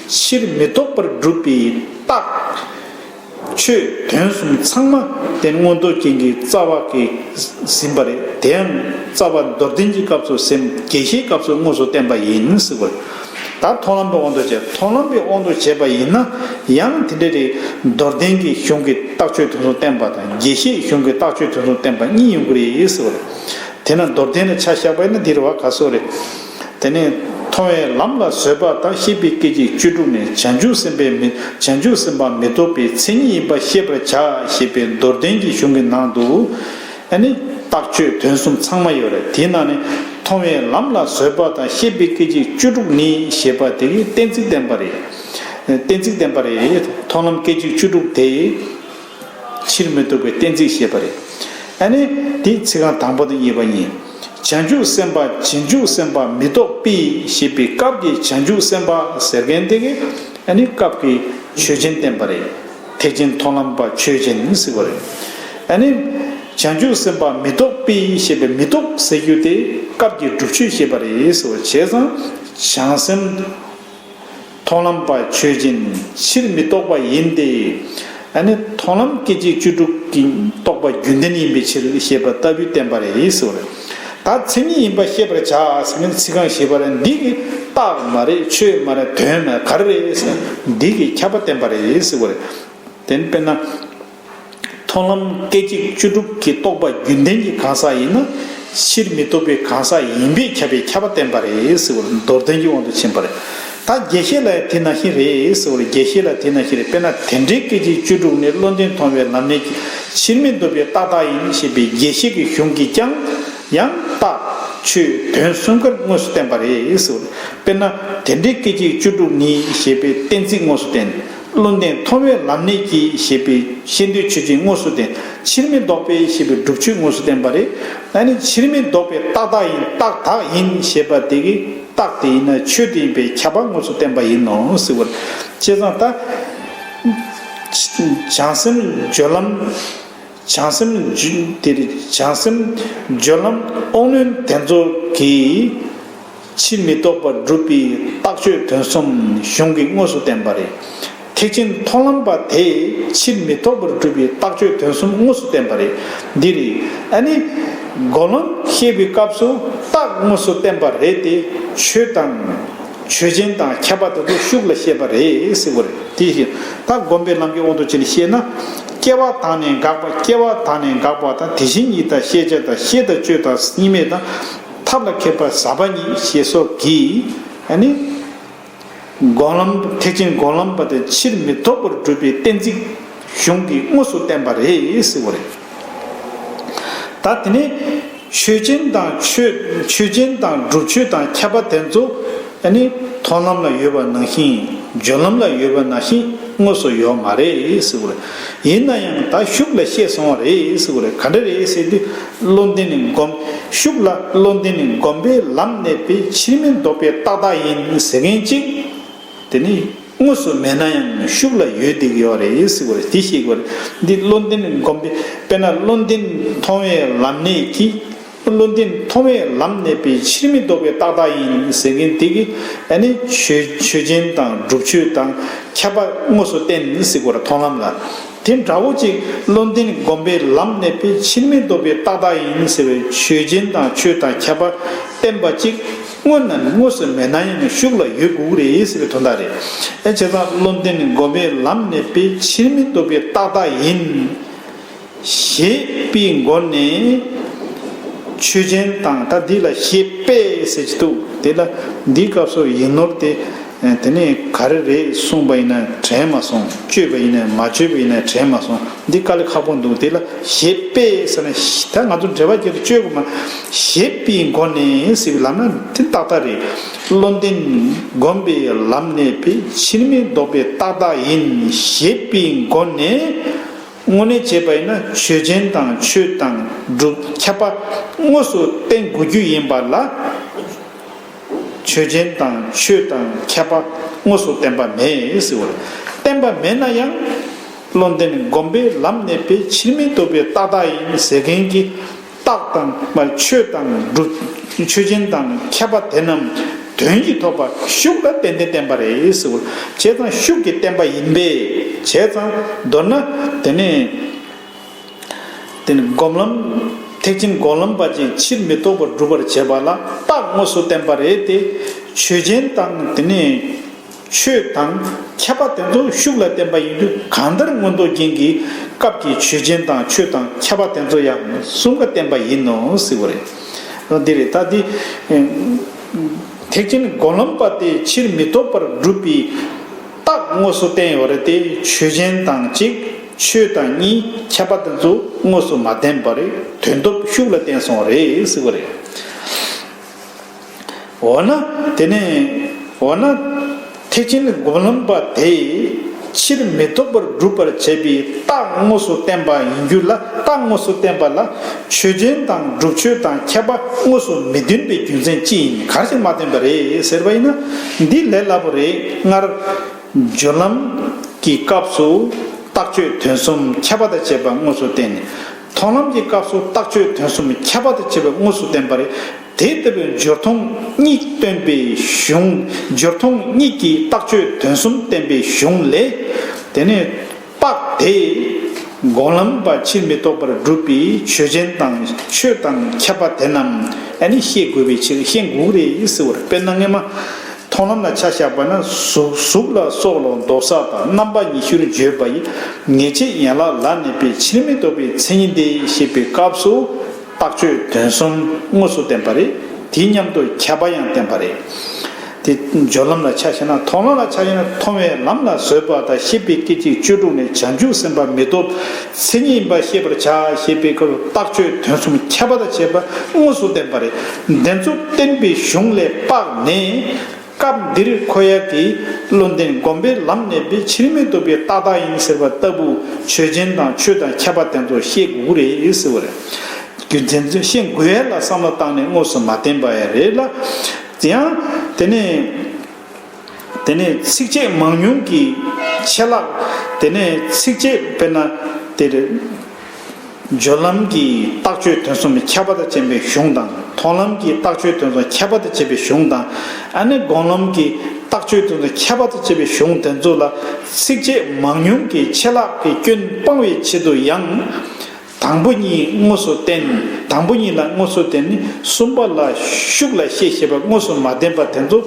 ཕྱིར་མི་ལྡོག་པར་སྒྲུབ་པའི་རྟགས། ཆོས་དོན་གསུམ་ཚང་མ་དེ་མངོན་རྟོགས་རྒྱན་གྱི་རྩ་བ་གིས་ཟིན་པ་རེད། དེའང་རྩ་བ་མདོར་བསྟན་གྱི་སྐབས་སུ་ཟིན། རྒྱས་བཤད་སྐབས་སུ་དངོས་སུ་བསྟན་པ་ཡིན་ཟེར་བ་རེད། ད་མཐོང་ལམ་པའི་དབང་དུ་བྱས། མཐོང་ལམ་པའི་དབང་དུ་བྱས་པ་ཡིན་ན་ཡང་དེ་འདྲ་རེད། མདོར་བསྟན་གྱི་གཞུང་གི་རྟགས་ཆོས་དོན་གསུམ་བསྟན་པ་དང་རྒྱས་བཤད་གཞུང་གི་རྟགས་ཆོས་དོན་གསུམ་བསྟན་པ་གཉིས་ཡོང་གི་རེད་ཟེར་བ་རེད། དེས་ན་མདོར་བསྟན་ལ་ཆ་བཞག་པ་ཡིན་ན་འདི་རེད་བ། ག་སོགས་རེད། དེ་ནས་མཐོང་བའི་ལམ་ལ་བཟོད་པ་དང་། ཤེས་པའི་སྐད་ཅིག་བཅུ་དྲུག་ནས། བྱང་ཆུབ་སེམས་དཔའི་མི། བྱང་ཆུབ་སེམས་དཔའ་མི་ལྡོག་པའི་མཚན་ཉིད་ཡིན་པ་ཤེས་པར་བྱ་ཞེས་པའི་མདོར་བསྟན་གྱི་གཞུང་གི་ནང་དུ་ཨ་ནི་རྟགས་ཆོས་དོན་གསུམ་ཚང་མ་ཡོད་རེད། དེའི་ནང་ནས་ མཐོང་བའི་ལམ་ལ་བཟོད་པ་དང་ཤེས་པའི་སྐད་ཅིག་བཅུ་དྲུག་ནི་ཞེས་པ་དེ་གིས་གཏན་ཚིགས་བསྟན་པ་རེད། གཏན་ཚིགས་བསྟན་པ་རེད། མཐོང་ལམ་སྐད་ཅིག་བཅུ་དྲུག་དེ། ཕྱིར་མི་ལྡོག་པའི་གཏན་ཚིགས་ཞེས་པ་རེད། ཨ་ནི། དེའི་ཚིག་རྐང་དང་པོ་དང་གཉིས་པ་གཉིས། བྱང་ཆུབ་སེམས་དཔའ་རྗེས་འཇུག་སེམས་དཔའ་མི་རྟོག་པའི་ཞེས་པའི་སྐབས་ཀྱི་བྱང་ཆུབ་སེམས་དཔའ་ཟེར་མཁན་དེ་གིས་ཨ་ནི་སྐབས་ཀྱི་ཆོས་ཅན་བསྟན་པ་རེད། ཐེག་ཆེན་མཐོང་ལམ་པ་ཆོས་ཅན་ཟེར་བ་རེད། ཨ་ནི། བྱང་ཆུབ་སེམས་དཔའ་མི་རྟོག་པའི་ཞེས་པའི་མི་རྟོག་ཟེར་རྒྱུ་དེ་སྐབས་ཀྱི་སྒྲུབ་ཆོས་ཞེས་པ་རེད་ཟེར་བ། བྱས་ཙང་བྱང་སེམས། མཐོང་ལམ་པ་ཆོས་ཅན། ཕྱིར་མི་ལྡོག་པ་ཡིན་ཏེ། ཨ་ནི་མཐོང་ལམ་སྐད་ཅིག་བཅུ་དྲུག་གི་རྟོགས་པ་རྒྱུན་ལྡན་ཡིན་པའི་ཕྱིར་ཞེས་པ་ལྟ་བུའི་བསྟན་པ་རེད་ཟེར་བ་རེད། ད་མཚན་ཉིད་ཡིན་པ་ཤེས་པར་བྱ་ཟེར་མཁན་ཚིག་རྐང་བཞི་པ་རེད། འདི་གི་རྟགས་མ་རེད། ཆོས་མ་རེད། དོན་མ་རེད། ག་རེ་རེད་ཟེར་ན་འདི་གི་ཁྱབ་པ་བསྟན་པ་རེད་ཟེར་བ་རེད། དེ་ནི་དཔེར་ན། མཐོང་ལམ་སྐད་ཅིག་བཅུ་དྲུག་གི་རྟོགས་པ་རྒྱུན་ལྡན་གྱི་གང་ཟག་ཡིན་ན། ཕྱིར་མི་ལྡོག་པའི་གང་ཟག་ཡིན་པས་ཁྱབ་པའི་ཁྱབ་པ་བསྟན་པ་རེད་ཟེར་བ་རེད། མདོར་བསྟན་གྱི་དབང་དུ་ཕྱིན་པ་རེད། ད་རྒྱས་བཤད་ལ་ཡང་དེ་ནང་བཞིན་རེད་ཟེར་བ་རེད། རྒྱས་བཤད་ལ་དེ་ནང་བཞིན་རེད། དཔེར་ན་དེ་འདྲའི་སྐད་ཅིག་བཅུ་དྲུག་ནི་བློ་ལྡན་མཐོང་བའི་ལམ་གནད་ཀྱི་ཕྱིར་མི་ལྡོག་པའི་རྟགས་དག་ཡིན་ཞེས་པའི་རྒྱས་བཤད་ཀྱི་གཞུང་གིས་ཀྱང་ཡང་རྟགས་ཆོས་དོན་གསུམ་ཀར་དངོས་སུ་བསྟན་པ་རེད་ཟེར་བ་རེད། དཔེར་ན་དེ་འདྲའི་སྐད་ཅིག་བཅུ་དྲུག་ནི་ཞེས་པའི་གཏན་ཚིགས་དངོས་སུ་བསྟན། བློ་ལྡན་མཐོང་བའི་ལམ་གནད་ཀྱིས་ཞེས་པའི་ཤེས་འདོད་ཆོས་ཅན་དངོས་སུ་བསྟན། ཕྱིར་མི་ལྡོག་པའི་ཞེས་པའི་སྒྲུབ་ཆོས་དངོས་སུ་བསྟན་པ་རེད། ཨ་ནི་ཕྱིར་མི་ལྡོག་པའི་རྟགས་དག་ཡིན། རྟགས་དག་ཡིན་ཞེས་པ་དེ་གིས་རྟགས་དེ་ཡིན་ན་ཆོས་དེ་ཡིན་པའི་ཁྱབ་པ་དངོས་སུ་བསྟན་པ་ཡིན་ནོ་ཟེར་བ་རེད། བྱས་ཙང་ད། བྱང་སེམས་སྦྱོར་ལམ། བྱང་སེམས་རྒྱུ་དེ་རེད། བྱང་སེམས་སྦྱོར་ལམ་དབང་རྣོན་དེ་ཚོ་གིས་ཕྱིར་མི་ལྡོག་པར་སྒྲུབ་པའི་རྟགས་ཆོས་དོན་གསུམ་གཞུང་གིས་དངོས་སུ་བསྟན་པ་རེད། ཐེག་ཆེན་མཐོང་ལམ་པ་དེས་ཕྱིར་མི་ལྡོག་པར་སྒྲུབ་པའི་རྟགས་ཆོས་དོན་གསུམ་དངོས་སུ་བསྟན་པ་རེད། འདི་རེད། ཨ་ནི། སྒོམ་ལམ་བཤད་པའི་སྐབས་སུ་རྟགས་དངོས་སུ་བསྟན་པ་རེད་དེ། ཆོས་དང་། ཆོས་ཅན་དང་ཁྱབ་པ་དེ་ཚོ་ཤུགས་ལ་བཤད་པ་རེད་ཟེར་བ་རེད། དེ་བཞིན་ད་སྒོམ་པའི་ལམ་གྱི་དབང་དུ་བྱས་ནས་བཤད་ན། སྐྱེ་བ་དང་ནི་འགག་པ། སྐྱེ་བ་དང་ནི་འགག་པ་དང་། དེ་བཞིན་ཉིད་དང་ཤེས་བྱ་དང་། ཤེས་དང་དཔྱོད་དང་གཉིས་མེད་དང་། ཐབས་ལ་མཁས་པ་ཟབ་པ་ཉིད་ཞེས་སོགས་ཀྱིས་ཨ་ནི། སྒོམ་ལམ། ཐེག་ཆེན་སྒོམ་ལམ་པ་དེ་ཕྱིར་མི་ལྡོག་པར་སྒྲུབ་པའི་གཏན་ཚིགས་གཞུང་གིས་དངོས་སུ་བསྟན་པ་རེད་ཟེར་བ་རེད། ད་དེ་ནས་ཆོས་ཅན་དང་ཆོས། ཆོས་ཅན་དང་སྒྲུབ་ཆོས་དང་ཁྱད་པར་དེ་ཚོ་ཨ་ནི་མཐོང་ལམ་ལ་ཡོད་པ་ནང་བཞིན་སྦྱོར་ལམ་ལ་ཡོད་པ་ནང་བཞིན་དངོས་སུ་ཡོད་མ་རེད་ཟེར་བ་རེད། ཡིན་ན་ཡང་ད་ཤུགས་ལ་བཤད་སོང་བ་རེད་ཟེར་བ་རེད། ག་འདྲ་རེད་ཟེར་དུས་བློ་ལྡན་ནི་སྒོམ། ཤུགས་ལ་བློ་ལྡན་ནི་སྒོམ་པའི་ལམ་གནས་པའི་ཕྱིར་མི་ལྡོག་པའི་རྟགས་དག་ཡིན་ཟེར་མཁན་གཅིག་དེ་ནི་དངོས་སུ་མེད་ན་ཡང་ཤུགས་ལ་ཡོད་བསྡད་ཀྱི་ཡོད་རེད་ཟེར་བ་རེད། དེ་ཤེས་དགོས་རེད། འདི་བློ་ལྡན་སྒོམ་པའི། དཔེར་ན་བློ་ལྡན་མཐོང་བའི་ལམ་གནད་ཀྱིས། བློ་ལྡན་མཐོང་བའི་ལམ་གནས་པའི་ཕྱིར་མི་ལྡོག་པའི་རྟགས་དག་ཡིན་ཟེར་མཁན་དེ་གིས་ཨ་ནི་ཆོས། ཆོས་ཅན་དང་སྒྲུབ་ཆོས་དང་ཁྱད་པར་དངོས་སུ་བསྟན་ཟེར་དགོས་རེད། མཐོང་ལམ་ལ། དེ་འདྲ་བོ་ཅིག་བློ་ལྡན་སྒོམ་པའི་ལམ་གནས་པའི་ཕྱིར་མི་ལྡོག་པའི་རྟགས་དག་ཡིན་ཟེར་བའི་ཆོས་ཅན་དང་ཆོས་དང་ཁྱད་པར་བསྟན་པ་ཅིག་དངོས་ན་དངོས་སུ་མེད་ན་ཡང་ཤུགས་ལ་ཡོད་དགོས་ཀྱི་རེད་ཟེར་བའི་དོན་དག་རེད། ཨེ་བྱས་ཙང་བློ་ལྡན་སྒོམ་པའི་ལམ་གནས་པའི་ཕྱིར་མི་ལྡོག་པའི་རྟགས་དག་ཡིན། ཞེས་པའི་སྒོ་ནས་ཆོས་ཅན་དང་། ད་འདི་ལ་ཞེས་པས་ཟེར་གྱི་འདུག་དེ་ལ་འདིའི་སྐབས་སུ་ཡིག་ནོར་དེ། དེ་ནས་ག་རེ་རེད་གསུངས་པ་ཡིན་ན་དྲན་མ་སོང་། བཅོས་པ་ཡིན་ན། མ་བཅོས་པ་ཡིན་ན་དྲན་མ་སོང་། འདི་དཀའ་ལས་ཁག་པོ་འདུག་དེ་ལ་ཞེས་པས་ཟེར་ན། ད་ང་ཚོ་འགྲེལ་པ་རྒྱག་དུས་བཅོས་དགོས་མ། ཞེས་པའི་སྒོ་ནས་ཟེར་བའི་ལམ་ན་དེ་ཏག་ཏག་རེད། བློ་ལྡན་སྒོམ་པའི་ལམ་གནས་པའི་ཕྱིར་མི་ལྡོག་པའི་རྟགས་དག་ཡིན་ཞེས་པའི་སྒོ་ནས། དངོས་གནས་བྱས་པ་ཡིན་ན་ཆོས་ཅན་དང་ཆོས་དང་སྒྲུབ་ཁྱད་པར་དངོས་སུ་བསྟན་དགོས་རྒྱུ་ཡིན་པ་ལ། ཆོས་ཅན་དང་ཆོས་དང་ཁྱད་པར་དངོས་སུ་བསྟན་པ་མེད་ཟེར་བ་རེད། བསྟན་པ་མེད་ན་ཡང་བློ་ལྡན་སྒོམ་པའི་ལམ་གནས་པའི་ཕྱིར་མི་ལྡོག་པའི་རྟགས་དག་ཡིན་ཟེར་མཁན་གྱི་རྟགས་དང་མ། ཆོས་དང་སྒྲུབ། ཆོས་ཅན་དང་ཁྱད་པར་དེ་རྣམས་དོན་གྱིས་ཐོབ་པ་ཤུགས་ལ་ཏན་ཏན་བསྟན་པ་རེད་ཟེར་བ། བྱས་ཙང་ཤུགས་ཀྱིས་བསྟན་པ་ཡིན་པས། བྱས་ཙང་མདོར་ན་དེ་ནས། དེ་ནི་སྒོམ་ལམ། ཐེག་ཆེན་སྒོམ་ལམ་པ་ཅིག་ཕྱིར་མི་ལྡོག་པར་སྒྲུབ་པར་བྱེད་པ་ལ་རྟགས་དངོས་སུ་བསྟན་པ་རེད་དེ། ཆོས་ཅན་དང་དེ་ནས་ཆོས་དང་ཁྱད་པར་དེ་ཚོ་ཤུགས་ལ་བསྟན་པ་ཡིན་དུས། གང་ལྟར་མངོན་རྟོགས་རྒྱན་གྱི་སྐབས་ཀྱི་ཆོས་ཅན་དང་ཆོས་དང་ཁྱད་པར་དེ་ཚོ་ཡང་གསུམ་ཀ་བསྟན་པ་ཡིན་ནོ་ཟེར་བ་རེད། འདི་རེད། ད་འདི་ཐེག་ཆེན་སྒོམ་ལམ་པ་དེ་ཕྱིར་མི་ལྡོག་པར་སྒྲུབ་པའི་རྟགས་དངོས་སུ་བསྟན་ཡོད་རེད་དེ། ཆོས་ཅན་དང་གཅིག་ཆོས་དང་གཉིས། ཁྱད་པར་དེ་ཚོ་དངོས་སུ་མ་བསྟན་པར་དོན་སྟོབས་ཤུགས་ལ་བསྟན་སོང་བ་རེད་ཟེར་བ་རེད། འོ་ན་དེ་ནས་འོ་ན་ཐེག་ཆེན་སྒོམ་ལམ་པ་དེས་ཕྱིར་མི་ལྡོག་པར་སྒྲུབ་པར་བྱེད་པའི་རྟགས་དངོས་སུ་བསྟན་པ་ཡིན་རྒྱུ་ལ། རྟགས་དངོས་སུ་བསྟན་པ་ལ་ཆོས་ཅན་དང་སྒྲུབ་ཆོས་དང་ཁྱད་པར་དངོས་སུ་མི་སྟོན་པའི་རྒྱུ་མཚན་ཅི་ཡིན། ག་རེ་བྱས་མ་བསྟན་པ་རེད་ཟེར་བ་ཡིན་ན། འདི་ལས་སླ་པོ་རེད། སྔར་སྦྱོར་ལམ་གྱི་སྐབས་སུ་རྟགས་ཆོས་དོན་གསུམ་ཁྱད་པར་དང་བཅས་པ་དངོས་སུ་བསྟན། མཐོང་ལམ་གྱི་སྐབས་སུ་རྟགས་ཆོས་དོན་གསུམ་ཁྱད་པར་དང་བཅས་པ་དངོས་སུ་བསྟན་པ་རེད། དེ་ལྟ་བུའི་སྦྱོར་མཐོང་གཉིས་སྟོན་པའི་གཞུང་། སྦྱོར་མཐོང་གཉིས་ཀྱི་རྟགས་ཆོས་དོན་གསུམ་བསྟན་པའི་གཞུང་ལས། དེ་ནས་དཔག་དེས་སྒོམ་ལམ་པ་ཕྱིར་མི་ལྡོག་པར་སྒྲུབ་པའི་ཆོས་ཅན་དང་ཆོས་དང་ཁྱད་པར་དེ་རྣམས་ཨ་ནི་ཤེས་དགོས་པའི་ཕྱིར་ཤེས་དགོས་རེད་ཟེར་བ་རེད། དཔེར་ན་སྔས་མ་མཐོང་ལམ་ལ་ཆ་བཞག་པ་ན་གཟུགས་གཟུགས་ལ་སོགས་ལ་འདོགས་ས་དང་རྣམ་པ་ཉི་ཤུར་བརྗོད་པ་ཡི་ངེས་བྱེད་ཡན་ལག་ལ་གནས་པའི་ཕྱིར་མི་ལྡོག་པའི་མཚན་ཉིད་དེ་ཞེས་པའི་སྐབས་སུ། རྟགས་ཆོས་དོན་གསུམ་དངོས་སུ་བསྟན་པ་རེད། དེ་མཉམ་དུ་ཁྱད་པར་ཡང་བསྟན་པ་རེད། དེ་སྦྱོར་ལམ་ལ་ཆ་བཞག་ན། མཐོང་ལམ་ལ་ཆ་བཞག་ན། མཐོང་བའི་ལམ་ལ་བཟོད་པ་དང་ཤེས་པའི་སྐད་ཅིག་བཅུ་དྲུག་ནི་བྱང་ཆུབ་སེམས་དཔའ་མི་ལྡོག་མཚན་ཉིད་ཡིན་པ་ཤེས་པར་བྱ་ཞེས་པའི་སྐབས་རྟགས་ཆོས་དོན་གསུམ་ཁྱད་པར་དང་བཅས་པ་དངོས་སུ་བསྟན་པ་རེད། དེ་ཚོ་བསྟན་པའི་གཞུང་ལས་དཔག་ནས། སྐབས་འདིར་ཁོ་ཡ་གི་བློ་ལྡན་སྒོམ་པའི་ལམ་གནས་པའི་ཕྱིར་མི་ལྡོག་པའི་རྟགས་དག་ཡིན་ཟེར་བ་ལྟ་བུ་ཆོས་ཅན་དང་ཆོས་དང་ཁྱད་པར་དེ་ཚོ་ཤེས་དགོས་རེད་ཟེར་བ་རེད། རྒྱུ་མཚན་ཚོ་ཤེས་དགོས་ཡ་ལ་བསམ་བློ་བཏང་ནས་དངོས་སུ་མ་བསྟན་པ་ཡ་རེད་ལ། དེ་ཡང་དེ་ནས་དེ་ནས་ཚིགས་བཅད་མང་ཉུང་གི་ཆད་ལྷག་དེ་ནས་ཚིགས་བཅད་དཔེར་ན་དེ་རེད། སྦྱོར་ལམ་གྱི་རྟགས་ཆོས་དོན་གསུམ་ཁྱད་པར་དང་བཅས་པའི་གཞུང་དང་། མཐོང་ལམ་གྱི་རྟགས་ཆོས་དོན་གསུམ་ཁྱད་པར་དང་བཅས་པའི་གཞུང་དང་། ཨ་ནི་སྒོམ་ལམ་གྱི་རྟགས་ཆོས་དོན་གསུམ་ཁྱད་པར་དང་བཅས་པའི་གཞུང་དེ་ཚོ་ལ་ཚིགས་བཅད་མང་ཉུང་གི་ཆད་ལྷག་གི་སྐྱོན་སྤང་བའི་ཆེད་དུ་ཡང་། དང་པོ་གཉིས་དངོས་སུ་བསྟན། དང་པོ་གཉིས་ལ་དངོས་སུ་བསྟན་ནས་གསུམ་པ་ལ་ཤུགས་ལ་བཤད་ཞེས་པ་དངོས་སུ་མ་བསྟན་པ་དེ་ཚོ།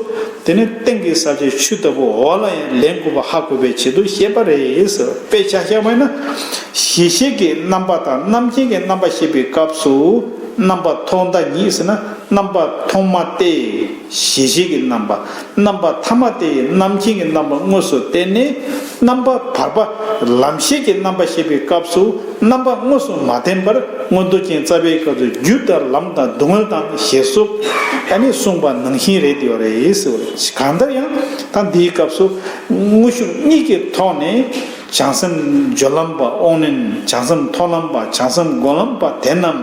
དེ་ནི་སྟེང་གི་ས་བཅད་ཆུ་ལྟ་བུ་འོག་ལ་ཡང་ལེན་དགོས་པ་ཧ་གོ་བའི་ཆེད་དུ་བཤད་པ་རེད་ཟེར། དཔེ་ཆ་བཞག་པ་ཡིན་ན། གཞི་ཤེས་ཀྱི་རྣམ་པ་དང་རྣམ་མཁྱེན་གྱི་རྣམ་པ་བཤད་པའི་སྐབས་སུ། རྣམ་པ་ཐོག་མཐའ་གཉིས་ཟེར་ན། རྣམ་པ་ཐོག་མ་སྟེ་གཞི་ཤེས་ཀྱི་རྣམ་པ། རྣམ་པ་ཐ་མ་སྟེ་རྣམ་མཁྱེན་གྱི་རྣམ་པ་དངོས་སུ་བསྟན་ནས། རྣམ་པ་བར་པ་ལམ་ཤེས་ཀྱི་རྣམ་པ་བཤད་པའི་སྐབས་སུ། རྣམ་པ་དངོས་སུ་མ་བསྟན་པར་མངོན་རྟོགས་རྒྱན་རྩ་བའི་སྐབས་སུ་རྒྱུ་དང་ལམ་དང་སྡུག་བསྔལ་དང་ཞེས་སོགས་ཨ་ནི་གསུངས་པ་ནང་བཞིན་རེད་ཡོད་རེད་ཟེར་བ་རེད། གང་ལྟར་ཡང་ད་འདིའི་སྐབས་སུ་དངོས་ཤུགས་གཉིས་ཀྱི་ཐོག་ནས་བྱང་སེམས་སྦྱོར་ལམ་པ་དབང་རྣོན། བྱང་སེམས་མཐོང་ལམ་པ། བྱང་སེམས་སྒོམ་ལམ་པ་དེ་རྣམས་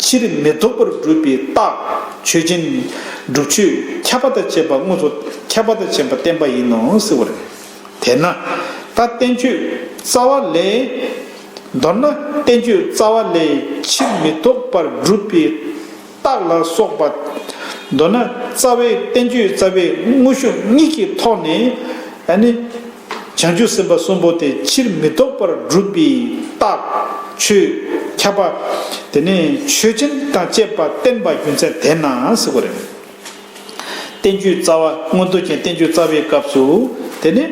ཕྱིར་མི་ལྡོག་པར་སྒྲུབ་པའི་རྟགས་ཆོས་ཅན། སྒྲུབ་ཆོས་ཁྱད་པར་དང་བཅས་པ་དངོས་སུ་ཁྱད་པར་དང་བཅས་པ་བསྟན་པ་ཡིན་ནོ་ཟེར་བ་རེད། དེས་ན་ད་བསྟན་བཅོས་རྩ་བ་ལས། མདོར་ན་བསྟན་བཅོས་རྩ་བ་ལས་ཕྱིར་མི་ལྡོག་པར་སྒྲུབ་པའི་རྟགས་ལ་སོགས་པ། མདོར་ན་རྩ་བའི་བསྟན་བཅོས་རྩ་བའི་དངོས་ཤུགས་གཉིས་ཀྱི་ཐོག་ནས་ཨ་ནི་བྱང་ཆུབ་སེམས་དཔའ་གསུམ་པོ་དེ་ཕྱིར་མི་ལྡོག་པར་སྒྲུབ་པའི་རྟགས་ཆོས་ཁྱད་པར། དེ་ནས་ཆོས་ཅན་དང་བཅས་པ་བསྟན་པ་རྒྱུ་མཚན་དེས་ན་ཟེར་བ་རེད། བསྟན་བཅོས་རྩ་བ། མངོན་རྟོགས་རྒྱན་བསྟན་བཅོས་རྩ་བའི་སྐབས་སུ། དེ་ནི་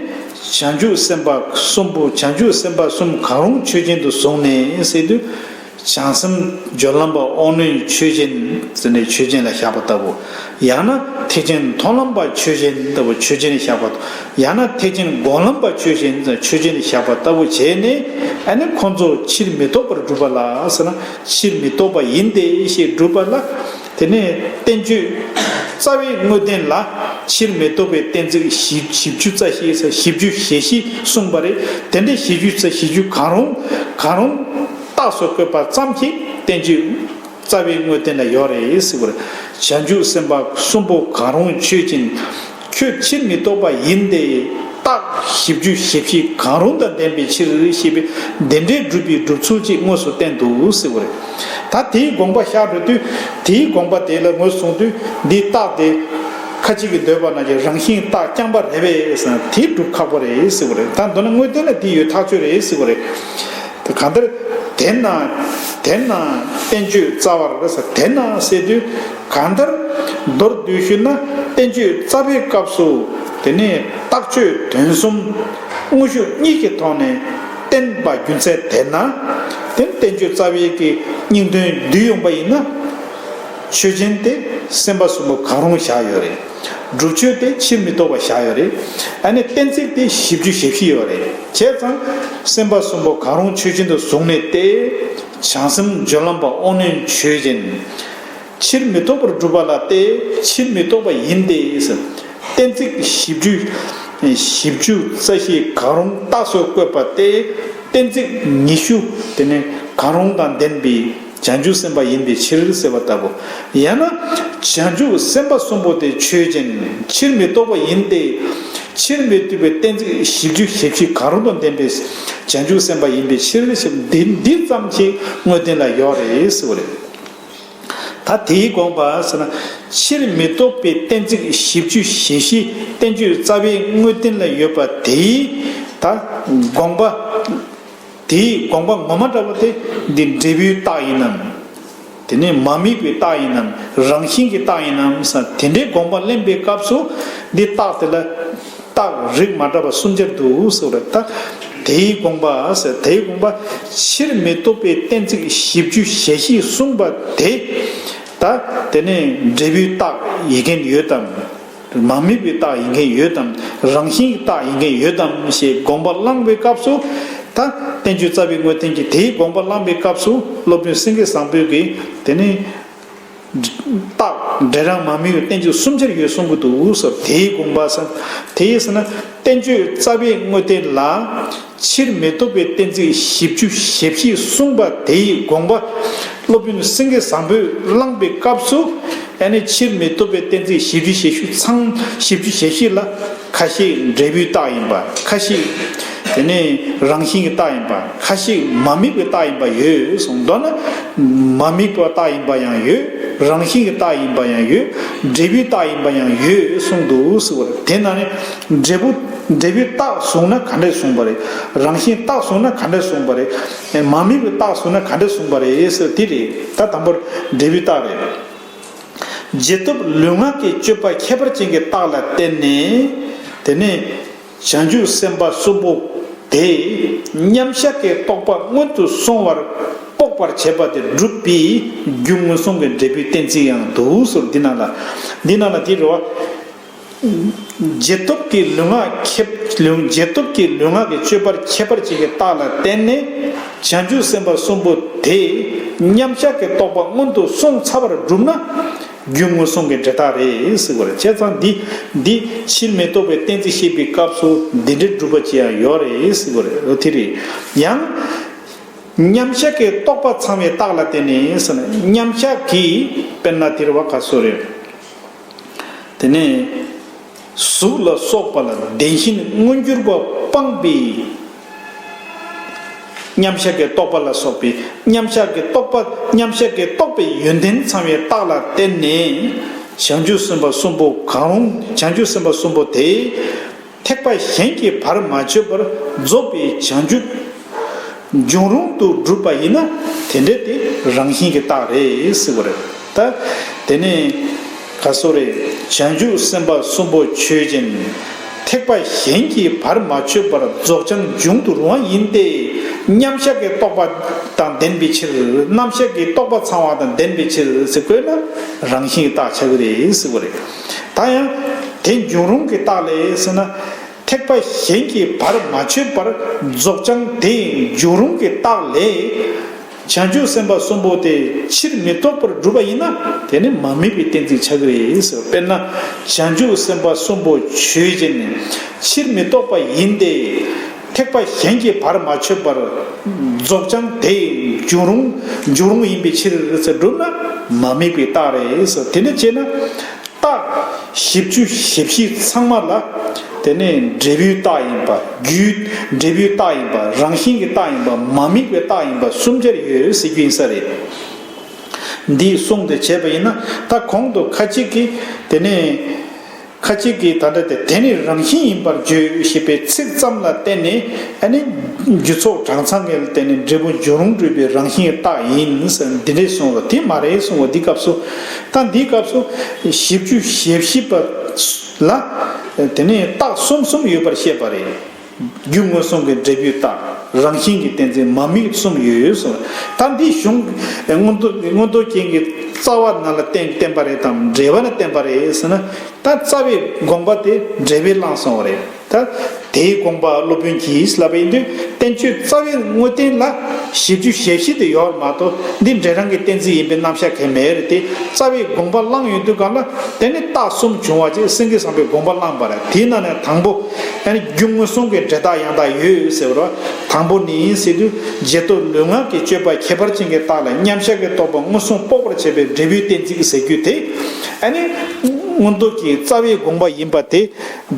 བྱང་ཆུབ་སེམས་དཔའ་གསུམ་པོ། བྱང་ཆུབ་སེམས་དཔའ་གསུམ་གང་རུང་ཆོས་ཅན་དུ་བཟུང་ནས་ཟེར་དུས། བྱང་སེམས་སྦྱོར་ལམ་པ་དབང་རྣོན་ཆོས་ཅན་ཟེར་ནས་ཆོས་ཅན་ལ་བཞག་པ་ལྟ་བུ། ཡང་ན་ཐེག་ཆེན་མཐོང་ལམ་པ་ཆོས་ཅན་ལྟ་བུ་ཆོས་ཅན་ལ་བཞག་པ། ཡང་ན་ཐེག་ཆེན་སྒོམ་ལམ་པ་ཆོས་ཅན་ཆོས་ཅན་ལ་བཞག་པ་ལྟ་བུ་བྱས་ནས། ཨ་ནི་ཁོང་ཚོ་ཕྱིར་མི་ལྡོག་པར་སྒྲུབ་པ་ལ་ཟེར་ན། ཕྱིར་མི་ལྡོག་པ་ཡིན་ཏེ་ཞེས་སྒྲུབ་པ་ལ། དེ་ནས་བསྟན་བཅོས་རྩ་བའི་དངོས་བསྟན་ལ་ཕྱིར་མི་ལྡོག་པའི་གཏན་ཚིགས་བཞི་བཞི་བཅུ་རྩ་བཞི་ཟེར། བཞི་བཅུ་ཞེ་བཞི་གསུངས་པ་རེད། དེ་འདྲའི་བཞི་བཅུ་རྩ་བཞི་བཅུ་གང་རུང་གང་རུང་རྟགས་སུ་བཀོད་པ་ཙམ་གྱིས་བསྟན་བཅོས་རྩ་བའི་དངོས་བསྟན་ལ་ཡོད་རེད་ཟེར་བ་རེད། བྱང་ཆུབ་སེམས་དཔའ་གསུམ་པོ་གང་རུང་ཆོས་ཅན། ཁྱོད་ཕྱིར་མི་ལྡོག་པ་ཡིན་ཏེ། རྟགས་བཞི་བཅུ་ཞེ་བཞི་གང་རུང་དང་ལྡན་པའི་ཕྱིར་ཞེས་པའི་འདི་འདྲའི་སྒྲུབ་པའི་སྒྲུབ་ཚུལ་གཅིག་དངོས་སུ་བསྟན་འདུག་ཟེར་བ་རེད། ད་དེའི་དགོངས་པ་བཞག་འགྲོ་དུས། དེའི་དགོངས་པ་དེ་ལ་ངོས་བཟུང་དུས། འདིའི་རྟགས་དེ་ཁ་ཅིག་གིས་འདོད་པ་ན་ཀྱི་རང་བཞིན་རྟགས་རྐྱང་པ་རེད་པས་ཟེར་ན། དེ་སྒྲུབ་ཁག་པོ་རེད་ཟེར་བ་རེད། ད་མདོར་ན་དངོས་བསྟན་ལ་དེ་ཡོད་ཐག་ཆོད་རེད་ཟེར་བ་རེད། གང་ལྟར། དེས་ན། དེས་ན་བསྟན་བཅོས་རྩ་བར་ཟེར། དེས་ན་ཟེར་དུས། གང་ལྟར་མདོར་བསྡུས་ཞུས་ན། བསྟན་བཅོས་རྩ་བའི་སྐབས་སུ། དེ་ནས་རྟགས་ཆོས་དོན་གསུམ་དངོས་ཤུགས་གཉིས་ཀྱི་ཐོག་ནས་བསྟན་པ་རྒྱུ་མཚན་དེས་ན། དེ་ནི་བསྟན་བཅོས་རྩ་བའི་གི་སྙིང་དོན་བསྡུས་ཡོང་པ་ཡིན་ན། ཆོས་ཅན་དེ་སེམས་དཔའ་གསུམ་པོ་གང་རུང་བཞག་ཡོད་རེད། སྒྲུབ་ཆོས་དེ་ཕྱིར་མི་ལྡོག་པ་བཞག་ཡོད་རེད། ཨ་ནི་གཏན་ཚིགས་དེ་བཞི་བཅུ་ཞེ་བཞི་ཡོད་རེད། བྱས་ཙང་སེམས་དཔའ་གསུམ་པོ་གང་རུང་ཆོས་ཅན་དུ་བཟུང་ནས་ཏེ། བྱང་སེམས་སྦྱོར་ལམ་པ་དབང་རྣོན་ཆོས་ཅན། ཕྱིར་མི་ལྡོག་པར་གྲུབ་པ་ལ་སྟེ། ཕྱིར་མི་ལྡོག་པ་ཡིན་ཏེ། གཏན་ཚིགས་བཞི་བཅུ། བཞི་བཅུ་རྩ་བཞི་གང་རུང་རྟགས་སུ་བཀོད་པ་སྟེ། གཏན་ཚིགས་ཉི་ཤུ་དེ་ནི་གང་རུང་དང་ལྡན་པའི་བྱང་ཆུབ་སེམས་དཔའ་ཡིན་པའི་ཕྱིར་ཟེར་བ་ལྟ་བུ། ཡང་ན། བྱང་ཆུབ་སེམས་དཔའ་གསུམ་པོ་དེ་ཆོས་ཅན། ཕྱིར་མི་ལྡོག་པ་ཡིན་ཏེ། ཕྱིར་མི་ལྡོག་པའི་གཏན་ཚིགས་བཞི་བཅུ་ཞེ་བཞི་གང་རུང་དང་ལྡན་པའི་བྱང་ཆུབ་སེམས་དཔའ་ཡིན་པའི་ཕྱིར་ཞེས་འདི་འདི་ཙམ་གྱིས་དངོས་བསྟན་ལ་ཡོད་རེད་ཟེར་བ་རེད། ད་དེའི་དགོངས་པ་ཟེར་ན། ཕྱིར་མི་ལྡོག་པའི་གཏན་ཚིགས་བཞི་བཅུ་ཞེ་བཞི་བསྟན་བཅོས་རྩ་བའི་དངོས་བསྟན་ལ་ཡོད་པ་དེའི་ད་དགོངས་པ། དེའི་དགོངས་པ་ངོ་མ་འདྲ་བ་དེ་འདི་འབྲས་བུའི་རྟགས་ཡིན་ནམ། དེ་ནས་མ་དམིགས་པའི་རྟགས་ཡིན་ནམ། རང་བཞིན་གྱི་རྟགས་ཡིན་ནམ་ཟེར་དེ་འདྲའི་དགོངས་པ་གླེང་བའི་སྐབས་སུ་འདི་རྟགས་དེ་ལ། རྟགས་རིགས་མ་འདྲ་བ་གསུམ་ཆར་འདུག་ཟེར་བ་རེད་ད། དེའི་དགོངས་པ་ཟེར་དེའི་དགོངས་པ། ཕྱིར་མི་ལྡོག་པའི་གཏན་ཚིགས་བཞི་བཅུ་ཞེ་བཞི་གསུངས་པ་དེ། ད་དེ་ནས་འབྲས་བུའི་རྟགས་ཡིན་མཁན་ཡོད་དམ། མ་དམིགས་པའི་རྟགས་ཡིན་མཁན་ཡོད་དམ། རང་བཞིན་གྱི་རྟགས་ཡིན་མཁན་ཡོད་དམ་ཞེས་དགོངས་པ་བླངས་པའི་སྐབས་སུ། ད་བསྟན་བཅོས་རྩ་བའི་དངོས་བསྟན་གྱི་དེའི་དགོངས་པ་བླངས་པའི་སྐབས་སུ་སློབ་དཔོན་སེང་གེ་བཟང་པོས་ཀྱིས་དེ་ནས། རྟགས་འབྲས་རང་མ་དམིགས་པའི་གཏན་ཚིགས་གསུམ་ཆར་ཡོད་གསུང་གི་འདུག་ཟེར་དེའི་དགོངས་པ་ཟེར། དེའི་ཟེར་ན་བསྟན་བཅོས་རྩ་བའི་དངོས་བསྟན་ལ། ཕྱིར་མི་ལྡོག་པའི་གཏན་ཚིགས་བཞི་བཅུ་ཞེ་བཞི་གསུངས་པ་དེའི་དགོངས་པ། སློབ་དཔོན་སེང་གེ་བཟང་པོས་བླངས་པའི་སྐབས་སུ། ཨ་ནི་ཕྱིར་མི་ལྡོག་པའི་གཏན་ཚིགས་བཞི་བཅུ་ཞེ་བཞི་ཚང་བཞི་བཅུ་ཞེ་བཞི་ལ། ཁ་ཤས་འབྲས་བུའི་རྟགས་ཡིན་པ། ཁ་ཤས་དེ་ནི་རང་བཞིན་གྱི་རྟགས་ཡིན་པ། ཁ་ཤས་མ་དམིགས་པའི་རྟགས་ཡིན་པ་ཡོད་གསུངས། མདོར་ན། མ་དམིགས་པའི་རྟགས་ཡིན་པ་ཡང་ཡོད། རང་བཞིན་གྱི་རྟགས་ཡིན་པ་ཡང་ཡོད། འབྲས་བུའི་རྟགས་ཡིན་པ་ཡང་ཡོད་གསུངས་འདུག་ཟེར་བ་རེད། དེ་ན་ནི་འབྲས་བུ། འབྲས་བུའི་རྟགས་བཟུང་ན་ག་འདྲས་གསུངས་པ་རེད། རང་བཞིན་རྟགས་བཟུང་ན་ག་འདྲས་གསུངས་པ་རེད། མ་དམིགས་པའི་རྟགས་བཟུང་ན་ག་འདྲས་གསུངས་པ་རེད་ཟེར་དེ་རེད། ད་དང་པོར་འབྲས་བུའི་རྟགས་རེད། རྗེས་ཐོབ་ལུས་ངག་གི་སྤྱོད་པ་ཁྱད་པར་ཅན་གྱི་རྟགས་ལ་བརྟེན་ནས། དེ་ནས་བྱང་ཆུབ་སེམས་དཔའ་གསུམ་པོ་དེ་མཉམ་གཞག་གི་རྟོགས་པ་སྔོན་དུ་སོང་བར་དཔོག་པར་བྱེད་པ་དེ་སྒྲུབ་པའི་རྒྱུ་ངོས་བཟུང་གི་འབྲས་བུའི་གཏན་ཚིགས་ཡང་འདུག་ཟེར། འདི་ནང་ལ། འདི་ནང་ལ་དེ་རེད་བ། རྗེས་ཐོབ་ཀྱི་ལུས་ངག་ཁྱད། རྗེས་ཐོབ་ཀྱི་ལུས་ངག་གི་སྤྱོད་པར་ཁྱད་པར་ཅན་གྱི་རྟགས་ལ་བརྟེན་ནས་བྱང་ཆུབ་སེམས་དཔའ་གསུམ་པོ་དེ་མཉམ་གཞག་གི་རྟོགས་པ་སྔོན་དུ་སོང་ཚར་བར་བསྒྲུབས་ན། རྒྱུ་ངོས་བཟུང་གི་འབྲས་རྟགས་རེད་ཟེར་བ་རེད། བྱས་ཙང་འདི། འདི་ཕྱིར་མི་ལྡོག་པའི་གཏན་ཚིགས་བཤད་པའི་སྐབས་སུ་འདི་འདྲའི་སྒྲུབ་པ་ཅི་ཡང་ཡོད་རེད་ཟེར་བ་རེད། འོ་དེ་རེད། ཡང་། མཉམ་གཞག་གི་རྟོགས་པ་ཚང་བའི་རྟགས་ལ་བརྟེན་ནས་ཟེར་ན། མཉམ་གཞག་གི་དཔེར་ན་དེ་རེད་བ། ག་སོ་རེད། དེ་ནས་གཟུགས་ལ་སོགས་པ་ལ་བདེན་ཞེན་མངོན་གྱུར་པ་སྤངས་པའི། མཉམ་གཞག་གི་རྟོགས་པ་ལ་སོགས་པའི། མཉམ་གཞག་གི་རྟོགས་པ། མཉམ་གཞག་གི་རྟོགས་པའི་ཡོན་ཏན་ཚང་བའི་རྟགས་ལ་བརྟེན་ནས། བྱང་ཆུབ་སེམས་དཔའ་གསུམ་པོ་གང་རུང་། བྱང་ཆུབ་སེམས་དཔའ་གསུམ་པོ་དེ། ཐེག་པ་གཞན་གྱིས་བར་མ་ཆོད་པར་རྫོགས་པའི་བྱང་ཆུབ་འབྱུང་རུང་དུ་གྲུབ་པ་ཡིན་ན། དེ་འདྲ་དེ་རང་བཞིན་གྱི་རྟགས་རེད་ཟེར་བ་རེད། ད་དེ་ནས་ག་སོ་རེད། བྱང་ཆུབ་སེམས་དཔའ་གསུམ་པོ་ཆོས་ཅན། ཐེག་པ་གཞན་གྱིས་བར་མ་ཆོད་པར་རྫོགས་བྱང་འབྱུང་དུ་རུང་བ་ཡིན་ཏེ། མཉམ་གཞག་གི་རྟོགས་པ་དང་ལྡན་པའི་ཕྱིར། རྣམ་གཞག་གི་རྟོགས་པ་ཚང་བ་དང་ལྡན་པའི་ཕྱིར་ཟེར་བཀོད་ན། རང་བཞིན་གྱི་རྟགས་ཆགས་ཀྱི་རེད་ཟེར་བ་རེད། ད་ཡང་དེ་འབྱུང་རུང་གི་རྟགས་ལས་ཟེར་ན། ཐེག་པ་གཞན་གྱིས་བར་མ་ཆོད་པར་རྫོགས་བྱང་དེ་འབྱུང་རུང་གི་རྟགས་ལས། བྱང་ཆུབ་སེམས་དཔའ་གསུམ་པོ་དེ་ཕྱིར་མི་ལྡོག་པར་གྲུབ་པ་ཡིན་ན། དེ་ནི་མ་དམིགས་པའི་གཏན་ཚིགས་ཆགས་ཀྱི་རེད་ཟེར། དཔེར་ན། བྱང་ཆུབ་སེམས་དཔའ་གསུམ་པོ་ཆོས་ཅན། ཕྱིར་མི་ལྡོག་པ་ཡིན་ཏེ། ཐེག་པ་གཞན་གྱིས་བར་མ་ཆོད་པར་རྫོགས་བྱང་དེ་འབྱུང་རུང་། འབྱུང་རུང་ཡིན་པའི་ཕྱིར་ཟེར་བསྒྲུབས་ན། མ་དམིགས་པའི་རྟགས་རེད་ཟེར། དེ་འདྲ་བྱས་ན། རྟགས་བཞི་བཅུ་ཞེ་བཞི་ཚང་མ་ལ། དེ་ནས་འབྲས་བུའི་རྟགས་ཡིན་པ། རྒྱུའི། འབྲས་བུའི་རྟགས་ཡིན་པ། རང་བཞིན་གྱི་རྟགས་ཡིན་པ། མ་དམིགས་པའི་རྟགས་ཡིན་པ་གསུམ་ཆར་ཡོད་ཟེར་རྒྱུ་ཡིན་ས་རེད། འདིའི་གསུང་དེ་བྱས་པ་ཡིན་ན། ད་གོང་དུ་ཁ་ཅིག་གིས་དེ་ནས། ཁ་ཅིག་གིས་ད་ལྟ་དེ། དེ་ནི་རང་བཞིན་ཡིན་པར་བརྗོད་ཞེས་པའི་ཚིག་ཙམ་ལ་བརྟེན་ནས། ཨ་ནི་རྒྱུ་ཚོགས་གྲངས་ཚང་ངེས་ལ་བརྟེན་ནས་འབྲས་བུ་འབྱུང་རུང་གྲུབ་པའི་རང་བཞིན་རྟགས་ཡིན་ཟེར་འདི་འདྲས་གསུངས་པ་དེ་མ་རེད་གསུངས་པ། འདི་སྐབས་སུ། ད་འདིའི་སྐབས་སུ་བཞི་བཅུ་ཞེ་བཞི་པ་ལ་དེ་ནི་རྟགས་གསུམ་གསུམ་ཡོད་པར་བཤད་པ་རེད། རྒྱུ་ངོས་བཟུང་གི་འབྲས་བུའི་རྟགས། རང་བཞིན་གྱི་གཏན་ཚིགས་མ་དམིགས་གསུམ་ཡོད་གསུངས། ད་འདི་གཞུང་མངོན་རྟོགས། མངོན་རྟོགས་རྒྱན་གྱི་རྩ་བ་ནང་ལ་བསྟན། བསྟན་པ་རེད་དམ། འགྲེལ་པ་ནས་བསྟན་པ་རེད་ཟེར་ན། ད་རྩ་བའི་དགོངས་པ་དེ་འགྲེལ་པས་བླངས་སོང་བ་རེད། ད་ དེའི་དགོངས་པ་སློབ་དཔོན་གྱིས་ལབ་པ་ཡིན་དུས། བསྟན་བཅོས་རྩ་བའི་དངོས་བསྟན་ལ་བཞི་བཅུ་ཞེ་བཞི་དེ་ཡོད་མ་གཏོགས། འདི་འབྲས་རང་གི་བསྟན་རྩིས་ཡིན་པའི་རྣམ་གཞག་གང་ཡང་མེད་རེད་དེ། རྩ་བའི་དགོངས་པ་བླངས་ཡོང་དུས་གང་ལ། དེ་ནི་རྟགས་གསུམ་བྱུང་བ་ཅིག་སེང་གེ་བཟང་པོའི་དགོངས་པ་བླངས་པ་རེད། དེའི་ནང་ནས་དང་པོ། ཨ་ནི་རྒྱུ་དངོས་བཟུང་གི་འབྲས་རྟགས་ཡང་དག་ཡོད་ཟེར་བ་རེད། དང་པོ་ནི་ཟེར་དུས། རྗེས་ཐོབ་ལུས་ངག་གི་སྤྱོད་པ་ཁྱད་པར་ཅན་གྱི་རྟགས་ལ་མཉམ་གཞག་གི་རྟོག་པ་མངོན་སུམ་དཔོག་པར་བྱེད་པའི་འབྲས་བུའི་གཏན་ཚིགས་ཟེར་རྒྱུ་དེ། ཨ་ནི་མངོན་རྟོགས་ཀྱི་རྩ་བའི་དགོངས་པ་ཡིན་པ་དེ།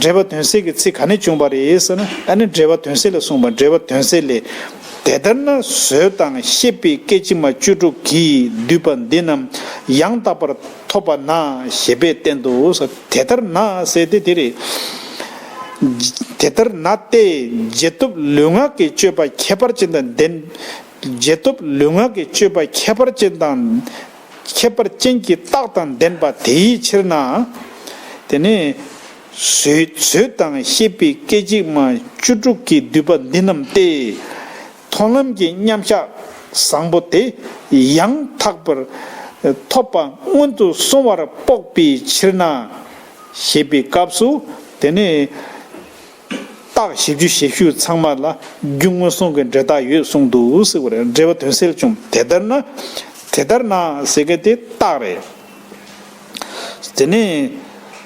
འགྲེལ་པ་དོན་གསལ་གྱི་ཚིག་ག་ནས་བྱུང་བ་རེད་ཟེར་ན། ཨ་ནི་འགྲེལ་པ་དོན་གསལ་ལས་གསུངས་པ། འགྲེལ་པ་དོན་གསལ་ལས། དེ་ལྟར་ན་བཟོད་དང་ཤེས་པའི་སྐད་ཅིག་མ་བཅུ་དྲུག་གིས་བསྡུས་པ་འདི་རྣམས་ཡང་དག་པར་ཐོབ་པ་ན་ཞེས་པས་བསྟན་ཏོ། དེ་ལྟར་ན་ཟེར་ཏེ་དེ་རེད། དེ་ལྟར་ན་སྟེ། རྗེས་ཐོབ་ལུས་ངག་གི་སྤྱོད་པ་ཁྱད་པར་ཅན་དང་ལྡན། རྗེས་ཐོབ་ལུས་ངག་གི་སྤྱོད་པ་ཁྱད་པར་ཅན་དང་། ཁྱད་པར་ཅན་གྱི་རྟགས་དང་ལྡན་པ་དེའི་ཕྱིར་ན། དེ་ནི་བཟོད་བཟོད་དང་ཤེས་པའི་སྐད་ཅིག་མ་བཅུ་དྲུག་གིས་བསྡུས་པ་འདི་རྣམས་ཏེ། མཐོང་ལམ་གྱི་མཉམ་གཞག་བཟང་པོ་དེ་ཡང་དག་པར་ཐོབ་པ་མངོན་དུ་སོང་བར་དཔོག་པའི་ཕྱིར་ན། ཞེས་པའི་སྐབས་སུ། དེ་ནི་རྟགས་བཞི་བཅུ་ཞེ་བཞི་ཚང་མ་ལ་རྒྱུ་དངོས་བཟུང་གི་འབྲས་རྟགས་ཡོད་གསུངས་འདུག་ཟེར་བ་རེད། འགྲེལ་པ་དོན་གསལ་བྱུང་། དེ་ལྟར་ན། དེ་ལྟར་ན་ཟེར་མཁན་དེ་རྟགས་རེད། དེ་ནས་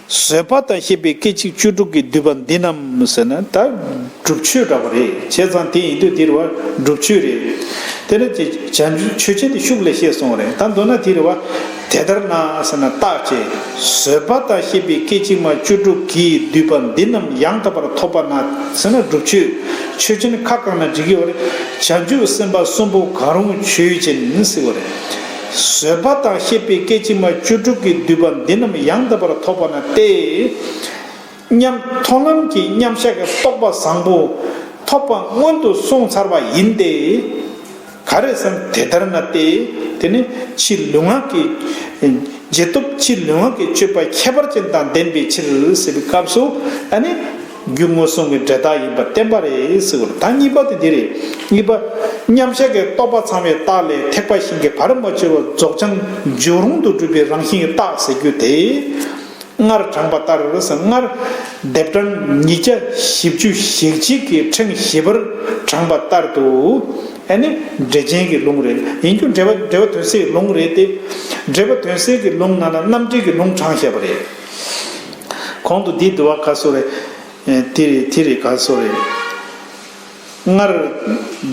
བཟོད་པ་དང་ཤེས་པའི་སྐད་ཅིག་བཅུ་དྲུག་གིས་བསྡུས་པ་འདི་རྣམས་ཟེར་ན་ད་སྒྲུབ་མཆོད་འདྲ་བ་རེད། བྱས་ཙང་དེ་ཡིན་དུས་འདིར་བ་སྒྲུབ་མཆོད་རེད། དེ་ནས་བྱང་ཆུབ་མཆོད་ཆེན་དེ་ཤུགས་ལས་བཤད་སོང་བ་རེད། ད་མདོར་ན་དེ་རེད་བ། དེ་ལྟར་ན་ཟེར་ན་རྟགས་བྱས། བཟོད་པ་དང་ཤེས་པའི་སྐད་ཅིག་མ་བཅུ་དྲུག་གིས་བསྡུས་པ་འདི་རྣམས་ཡང་དག་པར་ཐོབ་པ་ན་ཟེར་ན་སྒྲུབ་མཆོད། མཆོད་ཆེན་ཁ་བཀང་ན་འགྲིག་གི་ཡོད་རེད། བྱང་ཆུབ་སེམས་དཔའ་གསུམ་པོ་གང་རུང་ཆོས་ཅན་ཟེར་བ་རེད། བཟོད་པ་དང་ཤེས་པའི་སྐད་ཅིག་མ་བཅུ་དྲུག་གིས་བསྡུས་པ་འདི་རྣམས་ཡང་དག་པར་ཐོབ་པ་ན་སྟེ། མཉམ་མཐོང་ལམ་གྱི་མཉམ་གཞག་གི་རྟོགས་པ་བཟང་པོ་ཐོབ་པ་མངོན་དུ་སོང་ཚར་བ་ཡིན་ཏེ། ག་རེ་ཟེར་ན་དེ་ལྟར་ན་སྟེ། དེ་ནི་ཕྱིར་ལུས་ངག་གི། རྗེས་ཐོབ་ཕྱིར་ལུས་ངག་གི་སྤྱོད་པ་ཁྱད་པར་ཅན་དང་ལྡན་པའི་ཕྱིར་ཟེར་བའི་སྐབས་སུ། ཨ་ནི་རྒྱུ་དངོས་བཟུང་གི་འབྲས་རྟགས་ཡིན་པར་བསྟན་པ་རེད་ཟེར་བ་རེད། ད་གཉིས་པ་དེ་འདི་རེད། གཉིས་པ། མཉམ་གཞག་གི་རྟོགས་པ་ཚང་བའི་རྟགས་ལས་ཐེག་པ་གཞན་གྱི་བར་མ་ཆོད་པ་རྫོགས་བྱང་འཇུག་རུང་དུ་སྒྲུབ་པའི་རང་བཞིན་གྱི་རྟགས་ཟེར་རྒྱུ་དེ། སྔར་དྲངས་པ་ལྟར་ཟེར། སྔར་ལྡེབ་གྲངས་ཉིས་བརྒྱ་བཞི་བཅུ་ཞེ་གཅིག་གི་ཕྲེང་བཞི་པར་དྲངས་པ་ལྟར་དུ། ཨ་ནི་འགྲེལ་ཆེན་གྱི་ལུང་རེད། ཡིན་རྒྱུ་འགྲེལ་པ་འགྲེལ་པ་དོན་གསལ་གྱི་ལུང་རེད་དེ། འགྲེལ་པ་དོན་གསལ་གྱི་ལུང་ནང་ལ་རྣམ་འགྲེལ་གྱི་ལུང་དྲངས་བཞག་པ་རེད། གོང་དུ་འདི་འདུལ་བ་ག་སོ་རེད། དེ་རེད་དེ་རེད་ག་སོ་རེད། སྔར་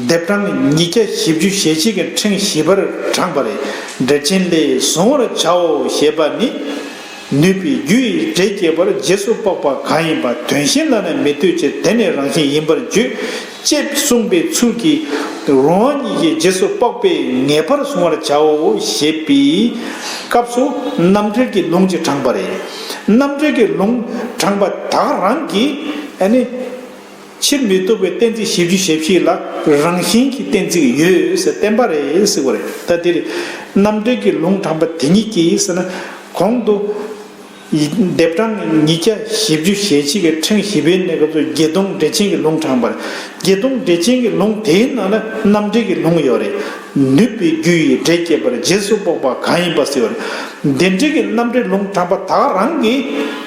ལྡེབ་གྲངས་ཉིས་བརྒྱ་བཞི་བཅུ་ཞེ་གཅིག་གི་ཕྲེང་བཞི་པར་དྲངས་པ་རེད། འགྲེལ་ཆེན་ལས་གཟུང་བར་བྱའོ་ཞེས་པ་ནི། ནུས་པའི་རྒྱུ་ཡི་འབྲས་སྐྱེད་པར་རྗེས་སུ་དཔག་པ་གང་ཡིན་པ་དོན་གཞན་ལ་ནི་མི་ལྟོས་ཀྱི་དེ་ནི་རང་བཞིན་ཡིན་པར་བརྗོད། ཅེས་གསུངས་པའི་ཚུལ་གྱིས་རུང་བ་ཉིད་ཀྱིས་རྗེས་སུ་དཔག་པས་ངེས་པར་གཟུང་བར་བྱའོ་ཞེས་པའི་སྐབས་སུ་རྣམ་འགྲེལ་གྱི་ལུང་གཅིག་དྲངས་པ་རེད། རྣམ་འགྲེལ་གྱི་ལུང་དྲངས་པ་དག་རང་གིས་ཨ་ནི། ཕྱིར་མི་ལྡོག་པའི་གཏན་ཚིགས་བཞི་བཅུ་ཞེ་བཞི་ལ་རང་བཞིན་གྱི་གཏན་ཚིགས་ཡོད་ཟེར་བསྟན་པ་རེད་ཟེར་བ་རེད། ད་དེ་རེད། རྣམ་འགྲེལ་གྱི་ལུང་དྲངས་པ་དེ་ཉིད་ཀྱིས་ཟེར་ན། གོང་དུ་ལྡེབ་གྲངས་ཉིས་བརྒྱ་བཞི་བཅུ་ཞེ་གཅིག་གི་ཕྲེང་བཞི་པའི་གནས་སྐབས་སུ་བརྒྱད་སྟོང་འགྲེལ་ཆེན་གྱི་ལུང་དྲངས་པ་རེད། བརྒྱད་སྟོང་འགྲེལ་ཆེན་གྱི་ལུང་དེའི་ནང་ན་རྣམ་འགྲེལ་གྱི་ལུང་ཡོད་རེད། ནུས་པའི་རྒྱུ་ཡི་འབྲས་སྐྱེད་པར་རྗེས་སུ་དཔག་པ་གང་ཡིན་པ་ཟེར་བ་རེད། འདི་འགྲེལ་གྱི་རྣམ་འགྲེལ་ལུང་དྲངས་པ་དག་རང་གིས།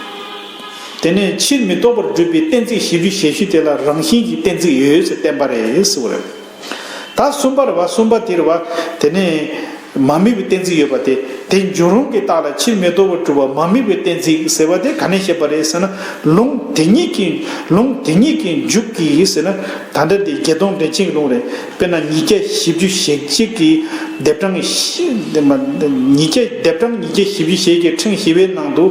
དེ་ནས་ཕྱིར་མི་ལྡོག་པར་སྒྲུབ་པའི་གཏན་ཚིགས་བཞི་བཅུ་ཞེ་བཞི་དེ་ལ་རང་བཞིན་གྱི་གཏན་ཚིགས་ཡོད་ཟེར་བསྟན་པ་རེད་ཟེར་བ་རེད། ད་གསུམ་པ་རེད་བ། གསུམ་པ་དེ་རེད་བ། དེ་ནས་མ་དམིགས་པའི་གཏན་ཚིགས་ཡོད་པ་དེ། དེ་འཇུག་རུང་གི་རྟགས་ལ་ཕྱིར་མི་ལྡོག་པར་སྒྲུབ་པ་མ་དམིགས་པའི་གཏན་ཚིགས་ཟེར་བ་དེ་ག་ནས་བཤད་པ་རེད་ཟེར་ན། ལུང་དེ་ཉིད་ཀྱི་ལུང་དེ་ཉིད་ཀྱི་མཇུག་གིས་ཟེར་ན། ད་ལྟ་འདི་བརྒྱད་སྟོང་འགྲེལ་ཆེན་གྱི་ལུང་རེད། དཔེར་ན་ཉིས་བརྒྱ་བཞི་བཅུ་ཞེ་གཅིག་གི་ལྡེབ་གྲངས་བཞི། ཉིས་བརྒྱ་ལྡེབ་གྲངས་ཉིས་བརྒྱ་བཞི་བཅུ་ཞེ་གཅིག་ཕྲེང་བཞི་པའི་ནང་དུ་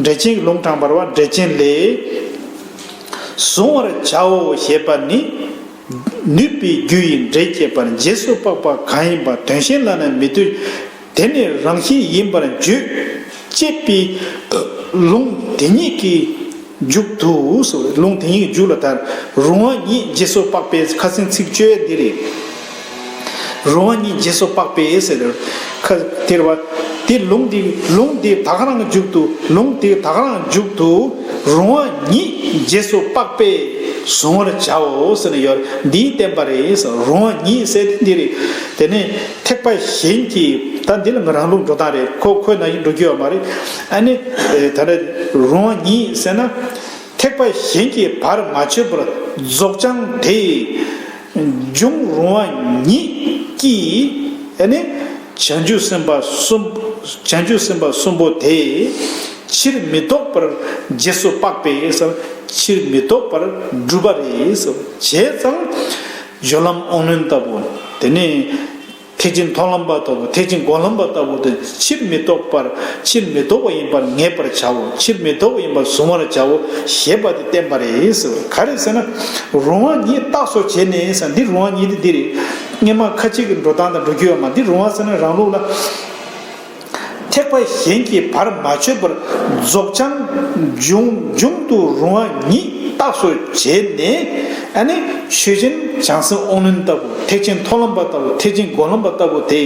འགྲེལ་ཆེན་གྱི་ལུང་དྲངས་པ་རེད་བ། འགྲེལ་ཆེན་ལས། གཟུང་བར་བྱའོ་ཞེས་པ་ནི། ནུས་པའི་རྒྱུ་ཡི་འབྲས་སྐྱེད་པར་རྗེས་སུ་དཔག་པ་གང་ཡིན་པ་དོན་གཞན་ལ་ནི་མི་ལྟོས། དེ་ནི་རང་བཞིན་ཡིན་པར་བརྗོད། ཅེས་པའི་ལུང་དེ་ཉིད་ཀྱི་མཇུག་ཏུ་ཟེར། ལུང་དེ་ཉིད་ཀྱི་མཇུག་ལ་ད་རུང་བ་ཉིད་རྗེས་སུ་དཔག་པའི་ཁ་སང་ཚིག་བཅད་འདི་རེད། རུང་བ་ཉིད་རྗེས་སུ་དཔག་པས་ཟེར། ཁ་དེར་བ། དེ་ལུང་འདི་ལུང་འདི་དག་རང་མཇུག་ཏུ། ལུང་འདི་དག་རང་མཇུག་ཏུ། རུང་བ་ཉིད་རྗེས་སུ་དཔག་པས་གཟུང་བར་བྱའོ་ཟེར་ནས་ཡོད། འདིའི་བསྟན་པ་རེད་ཟེར། རུང་བ་ཉིད་ཟེར་དེ་འདི་རེད། དེ་ནས་ཐེག་པ་གཞན་གྱི། ད་འདི་ལ་ང་རང་ལུགས་འགྲོ་སྟངས་རེད། ཁོ་ཁོའི་ནང་བཞིན་འགྲོ་རྒྱུ་ཡོད་མ་རེད། ཨ་ནི། ད་ལྟ་རུང་བ་ཉིད་ཟེར་ན། ཐེག་པ་གཞན་གྱིས་བར་མ་ཆོད་པར་རྫོགས་བྱང་དེ། འབྱུང་རུང་བ་ཉིད་ཀྱིས་ནི་བྱང་ཆུབ་སེམས་དཔའ་གསུམ། བྱང་ཆུབ་སེམས་དཔའ་གསུམ་པོ་དེ་ཕྱིར་མི་ལྡོག་པར་རྗེས་སུ་དཔག་པས་ཟེར། ཕྱིར་མི་ལྡོག་པར་གྲུབ་པ་རེད་ཟེར། བྱས་ཙང་སྦྱོར་ལམ་དབང་རྣོན་ལྟ་བུ། དེ་ནས་ཐེག་ཆེན་མཐོང་ལམ་པ་ལྟ་བུ། ཐེག་ཆེན་སྒོམ་ལམ་པ་ལྟ་བུ་དེ་ཕྱིར་མི་ལྡོག་པར། ཕྱིར་མི་ལྡོག་པ་ཡིན་པར་ངེས་པར་བྱའོ། ཕྱིར་མི་ལྡོག་པ་ཡིན་པར་གཟུང་བར་བྱའོ་ཞེས་པ་དེ་བསྟན་པ་རེད་ཟེར། ག་རེ་ཟེར་ན། རུང་བ་ཉིད་རྟགས་སུ་བྱས་ནས་ཟེར། འདི་རུང་བ་ཉིད་དེ་འདི་རེད། སྔོན་མ་ཁ་ཅིག་གི་འགྲོ་སྟངས་དང་འགྲོ་རྒྱུ་ཡོད་མ། འདི་རུང་བ་ཟེར་ན་རང་ལུགས་ལ། ཐེག་པ་གཞན་གྱིས་བར་མ་ཆོད་པར་རྫོགས་བྱང་འབྱུང་འབྱུང་དུ་རུང་བ་ཉིད་རྟགས་སུ་བྱས་ནས། ཨ་ནི་ཆོས་ཅན་བྱང་སེམས་དབང་རྣོན་ལྟ་བུ། ཐེག་ཆེན་མཐོང་ལམ་པ་ལྟ་བུ། ཐེག་ཆེན་སྒོམ་ལམ་པ་ལྟ་བུ་དེ་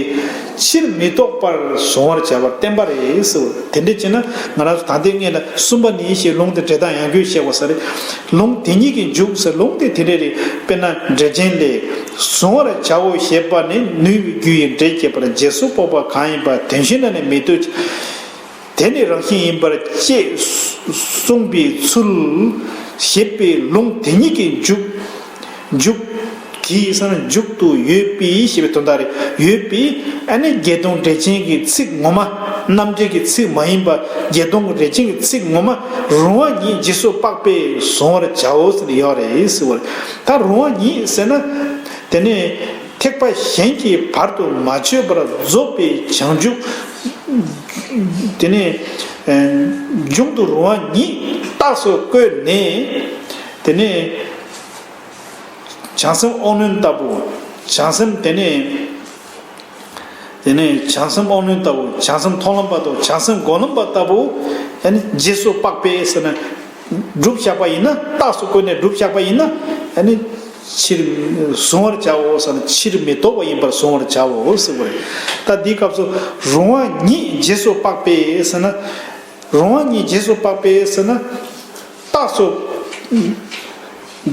ཕྱིར་མི་ལྡོག་པར་གཟུང་བར་བྱ་བར་བསྟན་པ་རེད་ཟེར། དེ་འདྲ་བྱས་ན་ང་རང་ཚོ་ད་ལྟའི་སྔོན་ལ་གསུམ་པ་ནི་ཞེས་ལུང་དེ་འགྲེལ་སྟངས་ཡང་བསྐྱར་བཤད་དགོས་ས་རེད། ལུང་དེ་ཉིད་ཀྱིས་འཇུག་ཟེར། ལུང་དེ་དེ་འདྲ་རེད། དཔེར་ན་འགྲེལ་ཆེན་ལས། གཟུང་བར་བྱའོ་ཞེས་པ་ནི་ནུས་པའི་རྒྱུ་ཡིས་འགྲེལ་བྱེད་པར་རྗེས་སུ་དཔོག་པ་གང་ཡིན་པ་དོན་ཤེས་ན་ནི་མི་ལྟོས། དེ་ནི་རང་བཞིན་ཡིན་པར་དཔྱད་གསུངས་པའི་ཚུལ་ཞེས་པའི་ལུང་དེ་ཉིད་ཀྱིས་འཇུག་འཇུག་གིས་སང་འཇུག་ཏུ་ཡོད་པའི་ཞེས་པའི་དོན་དག་རེད། ཡོད་པའི་ཨ་ནི་བརྒྱད་སྟོང་འགྲེལ་ཆེན་གྱི་ཚིག་ངོ་མ། རྣམ་འགྲེལ་གྱི་ཚིག་མ་ཡིན་པ། བརྒྱད་སྟོང་འགྲེལ་ཆེན་གྱི་ཚིག་ངོ་མ་རུང་བ་ཉིད་རྗེས་སུ་དཔག་པས་གཟུང་བར་བྱའོ་ཟེར་ཡོད་རེད་ཟེར་བ་རེད། ད་རུང་བ་ཉིད་ཟེར་ན། དེ་ནས་ཐེག་པ་གཞན་གྱིས་བར་དུ་མ་ཆོད་པར་རྫོགས་པའི་བྱང་ཆུབ། དེ་ནས་འབྱུང་དུ་རུང་བ་ཉིད་རྟགས་སུ་བཀོད་ནས། དེ་ནས་བྱང་སེམས་དབང་རྣོན་ལྟ་བུ། བྱང་སེམས་དེ་ནས། དེ་ནས་བྱང་སེམས་དབང་རྣོན་ལྟ་བུ། བྱང་སེམས་མཐོང་ལམ་པ་ལྟ་བུ། བྱང་སེམས་སྒོམ་ལམ་པ་ལྟ་བུ། ཨ་ནི་རྗེས་སུ་དཔག་པས་ཟེར་ན། སྒྲུབ་བཞག་པ་ཡིན་ན། རྟགས་སུ་བཀོད་ནས་སྒྲུབ་བཞག་པ་ཡིན་ན། ཨ་ནི་ཕྱིར་གཟུང་བར་བྱའོ་ཟེར་ན། ཕྱིར་མི་ལྡོག་པ་ཡིན་པར་གཟུང་བར་བྱའོ་ཟེར་བ་རེད། ད་འདིའི་སྐབས་སུ་རུང་བ་ཉིད་རྗེས་སུ་དཔག་པས་ཟེར་ན། རུང་བ་ཉིད་རྗེས་སུ་དཔག་པས་ཟེར་ན། རྟགས་སུ།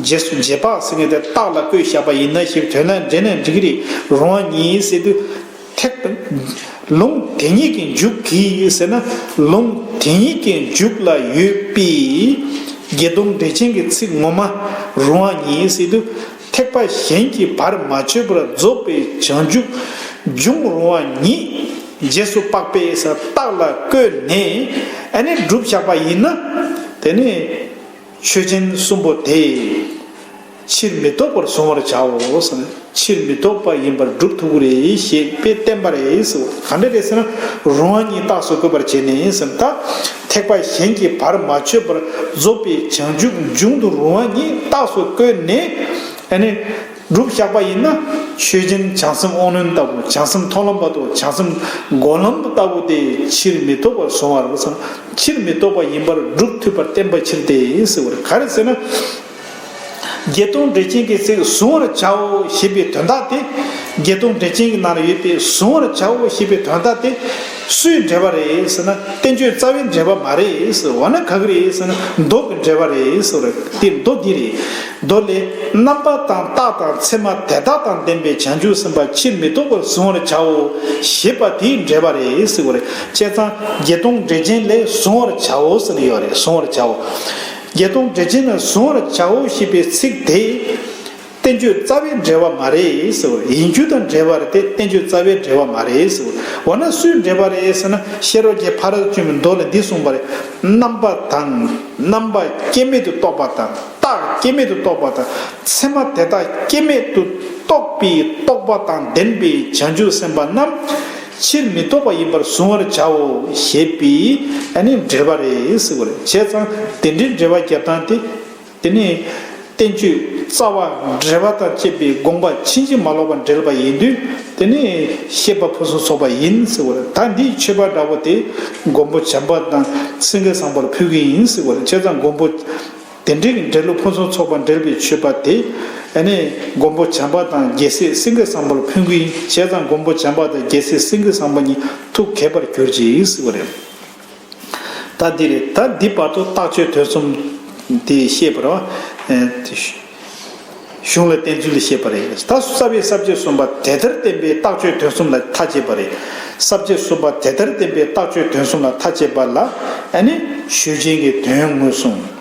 རྗེས་སུ་རྗེས་དཔག་ཟེར་མཁན་དེ་རྟགས་ལ་བཀོད་བཞག་པ་ཡིན་ན་ཞེས་དོན་ལ་འགྲེལ་ནས་འགྲིག་གི་རེད། རུང་བ་ཉིད་ཟེར་དུས། ཐེག་ལུང་དེ་ཉིད་ཀྱི་མཇུག་གིས་ཟེར་ན། ལུང་དེ་ཉིད་ཀྱི་མཇུག་ལ་ཡོད་པའི་བརྒྱད་སྟོང་འགྲེལ་ཆེན་གྱི་ཚིག་ངོ་མ་རུང་བ་ཉིད་ཟེར་དུས། ཐེག་པ་གཞན་གྱིས་བར་མ་ཆོད་པར་རྫོགས་པའི་བྱང་ཆུབ་འབྱུང་རུང་བ་ཉིད་རྗེས་སུ་དཔག་པས་ཟེར་རྟགས་ལ་བཀོད་ནས། ཨ་ནི་སྒྲུབ་བཞག་པ་ཡིན་ན། དེ་ནི། ཆོས་ཅན་གསུམ་པོ་དེ་ཕྱིར་མི་ལྡོག་པར་གཟུང་བར་བྱའོ་ཟེར། ཕྱིར་མི་ལྡོག་པ་ཡིན་པར་སྒྲུབ་ཐུབ་ཀྱི་རེད་ཞེས་པས་བསྟན་པ་རེད་ཟེར། ག་འདྲ་རེད་ཟེར་ན། རུང་བ་ཉིད་རྟགས་སུ་བཀོད་པར་བྱས་ནས་ཟེར། ད་ཐེག་པ་གཞན་གྱིས་བར་མ་ཆོད་པར་རྫོགས་པའི་བྱང་ཆུབ་འབྱུང་དུ་རུང་བ་ཉིད་རྟགས་སུ་བཀོད་ནས། ཨ་ནི་སྒྲུབ་བཞག་པ་ཡིན་ན། ཆོས་ཅན་བྱང་སེམས་དབང་རྣོན་ལྟ་བུ། བྱང་སེམས་མཐོང་ལམ་པ་ལྟ་བུ། བྱང་སེམས་སྒོམ་ལམ་ལྟ་བུ་དེ་ཕྱིར་མི་ལྡོག་པར་གཟུང་བར་བསམ། ཕྱིར་མི་ལྡོག་པ་ཡིན་པར་སྒྲུབ་ཐུབ་པར་བསྟན་པའི་ཕྱིར་ཏེ་ཟེར་བ་རེད། ག་རེ་ཟེར་ན། བརྒྱད་སྟོང་འགྲེལ་ཆེན་གྱི་ཚིག་གཟུང་བར་བྱའོ་ཞེས་པའི་དོན་དག་དེ། བརྒྱད་སྟོང་འགྲེལ་ཆེན་གྱི་ནང་ལ་ཡོད་པའི་གཟུང་བར་བྱའོ་ཞེས་པའི་དོན་དག་དེ་སུའི་འགྲེལ་པ་རེད་ཟེར་ན། བསྟན་བཅོས་རྩ་བའི་འགྲེལ་པ་མ་རེད་ཟེར། འོ་ན་ག་གི་རེད་ཟེར་ན། མདོ་གི་འགྲེལ་པ་རེད་ཟེར་བ་རེད། དེ་མདོ་འདི་རེད། མདོ་ལས། རྣམ་པ་དང་རྟགས་དང་མཚན་མ་དེ་དག་དང་ལྡན་པའི་བྱང་ཆུབ་སེམས་དཔའ་ཕྱིར་མི་ལྡོག་པར་གཟུང་བར་བྱའོ་ཞེས་པ་དེའི་འགྲེལ་པ་རེད་ཟེར་བ་རེད། བྱས་ཙང་བརྒྱད་སྟོང་འགྲེལ་ཆེན་ལས་གཟུང་བར་བྱའོ་ཟེར་ཡོད་རེད། གཟུང་བར་བྱའོ། བརྒྱད་སྟོང་འགྲེལ་ཆེན་ལ་གཟུང་བར་བྱའོ་ཞེས་པའི་ཚིག་དེ། བསྟན་བཅོས་རྩ་བའི་འགྲེལ་པ་མ་རེད་ཟེར་བ་རེད། ཡིན་རྒྱུ་དང་འབྲེལ་བ་རེད་དེ། བསྟན་བཅོས་རྩ་བའི་འགྲེལ་པ་མ་རེད་ཟེར་བ་རེད། འོ་ན་སུའི་འགྲེལ་པ་རེད་ཟེར་ན། ཤེས་རབ་ཀྱི་ཕ་རོལ་ཏུ་བྱུང་བའི་མདོ་ལ་འདི་གསུངས་པ་རེད། རྣམ་པ་དང་རྣམ་པ་སྐྱེ་མེད་དུ་རྟོགས་པ་དང་། རྟགས་སྐྱེ་མེད་དུ་རྟོགས་པ་དང་། མཚན་མ་དེ་དག་སྐྱེ་མེད་དུ་རྟོགས་པའི་རྟོགས་པ་དང་ལྡན་པའི་བྱང་ཆུབ་སེམས་དཔའ་རྣམས་ཕྱིར་མི་ལྡོག་པ་ཡིན་པར་གཟུང་བར་བྱའོ་ཞེས་པའི་ཨ་ནི་འགྲེལ་པ་རེད་ཟེར་བ་རེད། བྱས་ཙང་དེ་འདྲའི་འགྲེལ་པ་རྒྱབ་སྟངས་དེ། དེ་ནས་བསྟན་བཅོས་རྩ་བ་འགྲེལ་པ་དང་བཅས་པའི་དགོངས་པ་ཕྱིན་ཅི་མ་ལོག་པར་འགྲེལ་པ་ཡིན་དུས། དེ་ནས་བཤད་པ་ཕུན་སུམ་ཚོགས་པ་ཡིན་ཟེར་བ་རེད། ད་འདིའི་མཆོད་པ་འདྲ་བོ་དེ་མགོན་པོ་བྱམས་པ་དང་སེང་གེ་བཟང་པོར་ཕུལ་གྱི་ཡིན་ཟེར་བ་རེད། བྱས་ཙང་མགོན་པོ་དེ་འདྲའི་འགྲེལ་ལུགས་ཕུན་སུམ་ཚོགས་པ་འགྲེལ་པའི་མཆོད་པ་དེ། ཨ་ནི་མགོན་པོ་བྱམས་པ་དང་རྒྱལ་སྲས་སེང་གེ་བཟང་པོར་ཕུལ་གྱི་ཡིན། བྱས་ཙང་མགོན་པོ་བྱམས་པ་དང་རྒྱལ་སྲས་སེང་གེ་བཟང་པོ་གཉིས་ཐུགས་དགྱེས་པར་གྱུར་ཅིག་ཟེར་བ་རེད། ད་འདི་རེད། ད་འདི་བར་དུ་རྟགས་ཆོས་དོན་གསུམ་དེ་བཤད་པ་རེད་བ། གཞུང་ལ་བསྟན་ཚུལ་ལ་བཤད་པ་རེད། ད་རྩ་བའི་ས་བཅད་གསུམ་པ་དེ་ལྟར་བསྟན་པའི་རྟགས་ཆོས་དོན་གསུམ་ལ་མཐའ་དཔྱད་པ་རེད། ས་བཅད་གསུམ་པ་དེ་ལྟར་བསྟན་པའི་རྟགས་ཆོས་དོན་གསུམ་ལ་མཐའ་དཔྱད་པ་ལ། ཨ་ནི་ཆོས་ཅན་གྱི་དོན་ངོས་བཟུང་།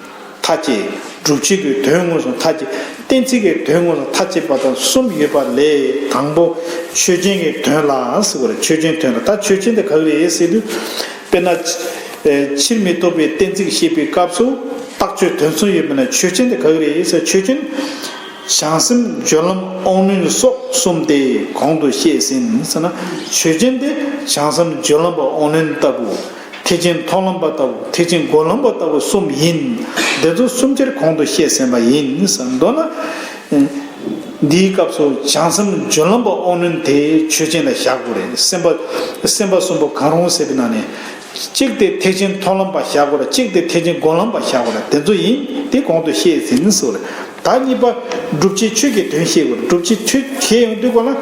མཐའ་བཅད། སྒྲུབ་བྱེད་ཀྱི་དོན་དངོས་སུ་མཐའ་བཅད། གཏན་ཚིགས་ཀྱི་དོན་དངོས་སུ་མཐའ་བཅད་པ་དང་གསུམ་ཡོད་པ་ལས། དང་པོ་ཆོས་ཅན་གྱི་དོན་ལ་ཟེར་བ་རེད། ཆོས་ཅན་དོན་ལ། ད་ཆོས་ཅན་དེ་ག་གི་རེད་ཟེར་དུས། དཔེར་ན། ཕྱིར་མི་ལྡོག་པའི་གཏན་ཚིགས་བཤད་པའི་སྐབས་སུ་རྟགས་ཆོས་དོན་གསུམ་ཡོད་པ་ན། ཆོས་ཅན་དེ་ག་གི་རེད་ཟེར། ཆོས་ཅན། བྱང་སེམས་སྦྱོར་ལམ་དབང་རྣོན་སོགས་གསུམ་སྟེ། གོང་དུ་བཤད་ཟིན་ཟེར་ན། ཆོས་ཅན་དེ་བྱང་སེམས་སྦྱོར་ལམ་པ་དབང་རྣོན་ལྟ་བུ། ཐེག་ཆེན་མཐོང་ལམ་པ་ལྟ་བུ། ཐེག་ཆེན་སྒོམ་ལམ་པ་ལྟ་བུ་གསུམ་ཡིན། འདི་ཚོ་གསུམ་ཆར་གོང་དུ་བཤད་ཟིན་པ་ཡིན་ཟེར། མདོར་ན། འདིའི་སྐབས་སུ་བྱང་སེམས་སྦྱོར་ལམ་པ་དབང་རྣོན་དེ་ཆོས་ཅན་ལ་བཞག་དགོས་རེད། སེམས་པ། སེམས་པ་གསུམ་པོ་གང་རུང་ཟེར་བའི་ནང་ནས། གཅིག་དེ་ཐེག་ཆེན་མཐོང་ལམ་པ་བཞག་དགོས་རེད། གཅིག་དེ་ཐེག་ཆེན་སྒོམ་ལམ་པ་བཞག་དགོས་རེད། དེ་ཚོ་ཡིན། དེ་གོང་དུ་བཤད་ཟིན་ཟེར་བ་རེད། ད་གཉིས་པ་སྒྲུབ་བྱེད་ཆོས་ཀྱི་དོན་བཤད་དགོས་རེད། སྒྲུབ་བྱེད་ཆོས་བཤད་ཡོང་དུས་གོ་ལ།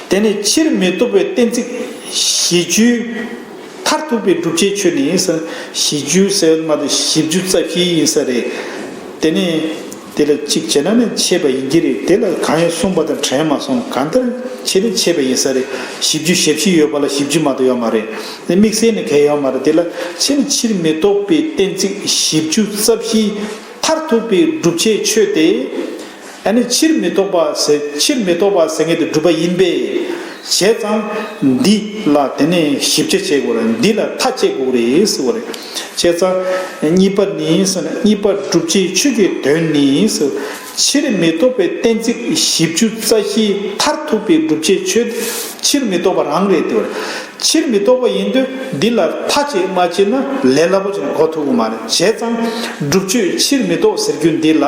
དེ་ནས་ཕྱིར་མི་ལྡོག་པའི་གཏན་ཚིགས་བཞི་བཅུའི་མཐར་ཐུག་པའི་སྒྲུབ་བྱེད་ཆོས་ནི་ཟེར། བཞི་བཅུ་ཟེར་བ་མ་གཏོགས་བཞི་བཅུ་རྩ་བཞི་ཡིན་ས་རེད། དེ་ནས་དེ་ལ་གཅིག་བྱས་ན་ནི་ཆད་པ་ཡིན་གྱི་རེད། དེ་ལ་གང་ཡང་གསུངས་པ་དང་དྲན་མ་སོང་། གང་ལྟར་ཆད་ནི་ཆད་པ་ཡིན་ས་རེད། བཞི་བཅུ་ཞེ་བཞི་ཡོད་པ་ལ་བཞི་བཅུ་མ་གཏོགས་ཡོད་མ་རེད། དམིགས་བསལ་ནི་གང་ཡང་ཡོད་མ་རེད། དེ་ལ་ཕྱིར་ཕྱིར་མི་ལྡོག་པའི་གཏན་ཚིགས་བཞི་བཅུ་རྩ་བཞི་མཐར་ཐུག་པའི་སྒྲུབ་བྱེད་ཆོས་ཏེ། ཨ་ནི་ཕྱིར་མི་ལྡོག་པ་ཟེར། ཕྱིར་མི་ལྡོག་པ་ཟེར་མཁན་དེ་སྒྲུབ་པ་ཡིན་པས། བྱས་ཙང་འདི་ལ་དེ་ནས་ཞིབ་ཆ་བྱེད་དགོས་རེད། འདི་ལ་མཐའ་བཅད་དགོས་རེད་ཟེར་བ་རེད། བྱས་ཙང་གཉིས་པ་ནི་ཟེར་ན། གཉིས་པ་སྒྲུབ་བྱེད་ཆོས་ཀྱི་དོན་ནི་ཟེར། ཕྱིར་མི་ལྡོག་པའི་གཏན་ཚིགས་བཞི་བཅུ་རྩ་བཞི་མཐར་ཐུག་པའི་སྒྲུབ་བྱེད་ཆོས་ཕྱིར་མི་ལྡོག་པ་རང་རེད་དེ་བ་རེད། ཕྱིར་མི་ལྡོག་པ་ཡིན་དུས་འདི་ལ་མཐའ་བཅད་མ་བྱས་ན་ལས་སླ་པོ་ཅིག་གོ་ཐུབ་ཀྱི་མ་རེད། བྱས་ཙང་སྒྲུབ་ཆོས་ཕྱིར་མི་ལྡོག་ཟེར་རྒྱུ་འདི་ལ་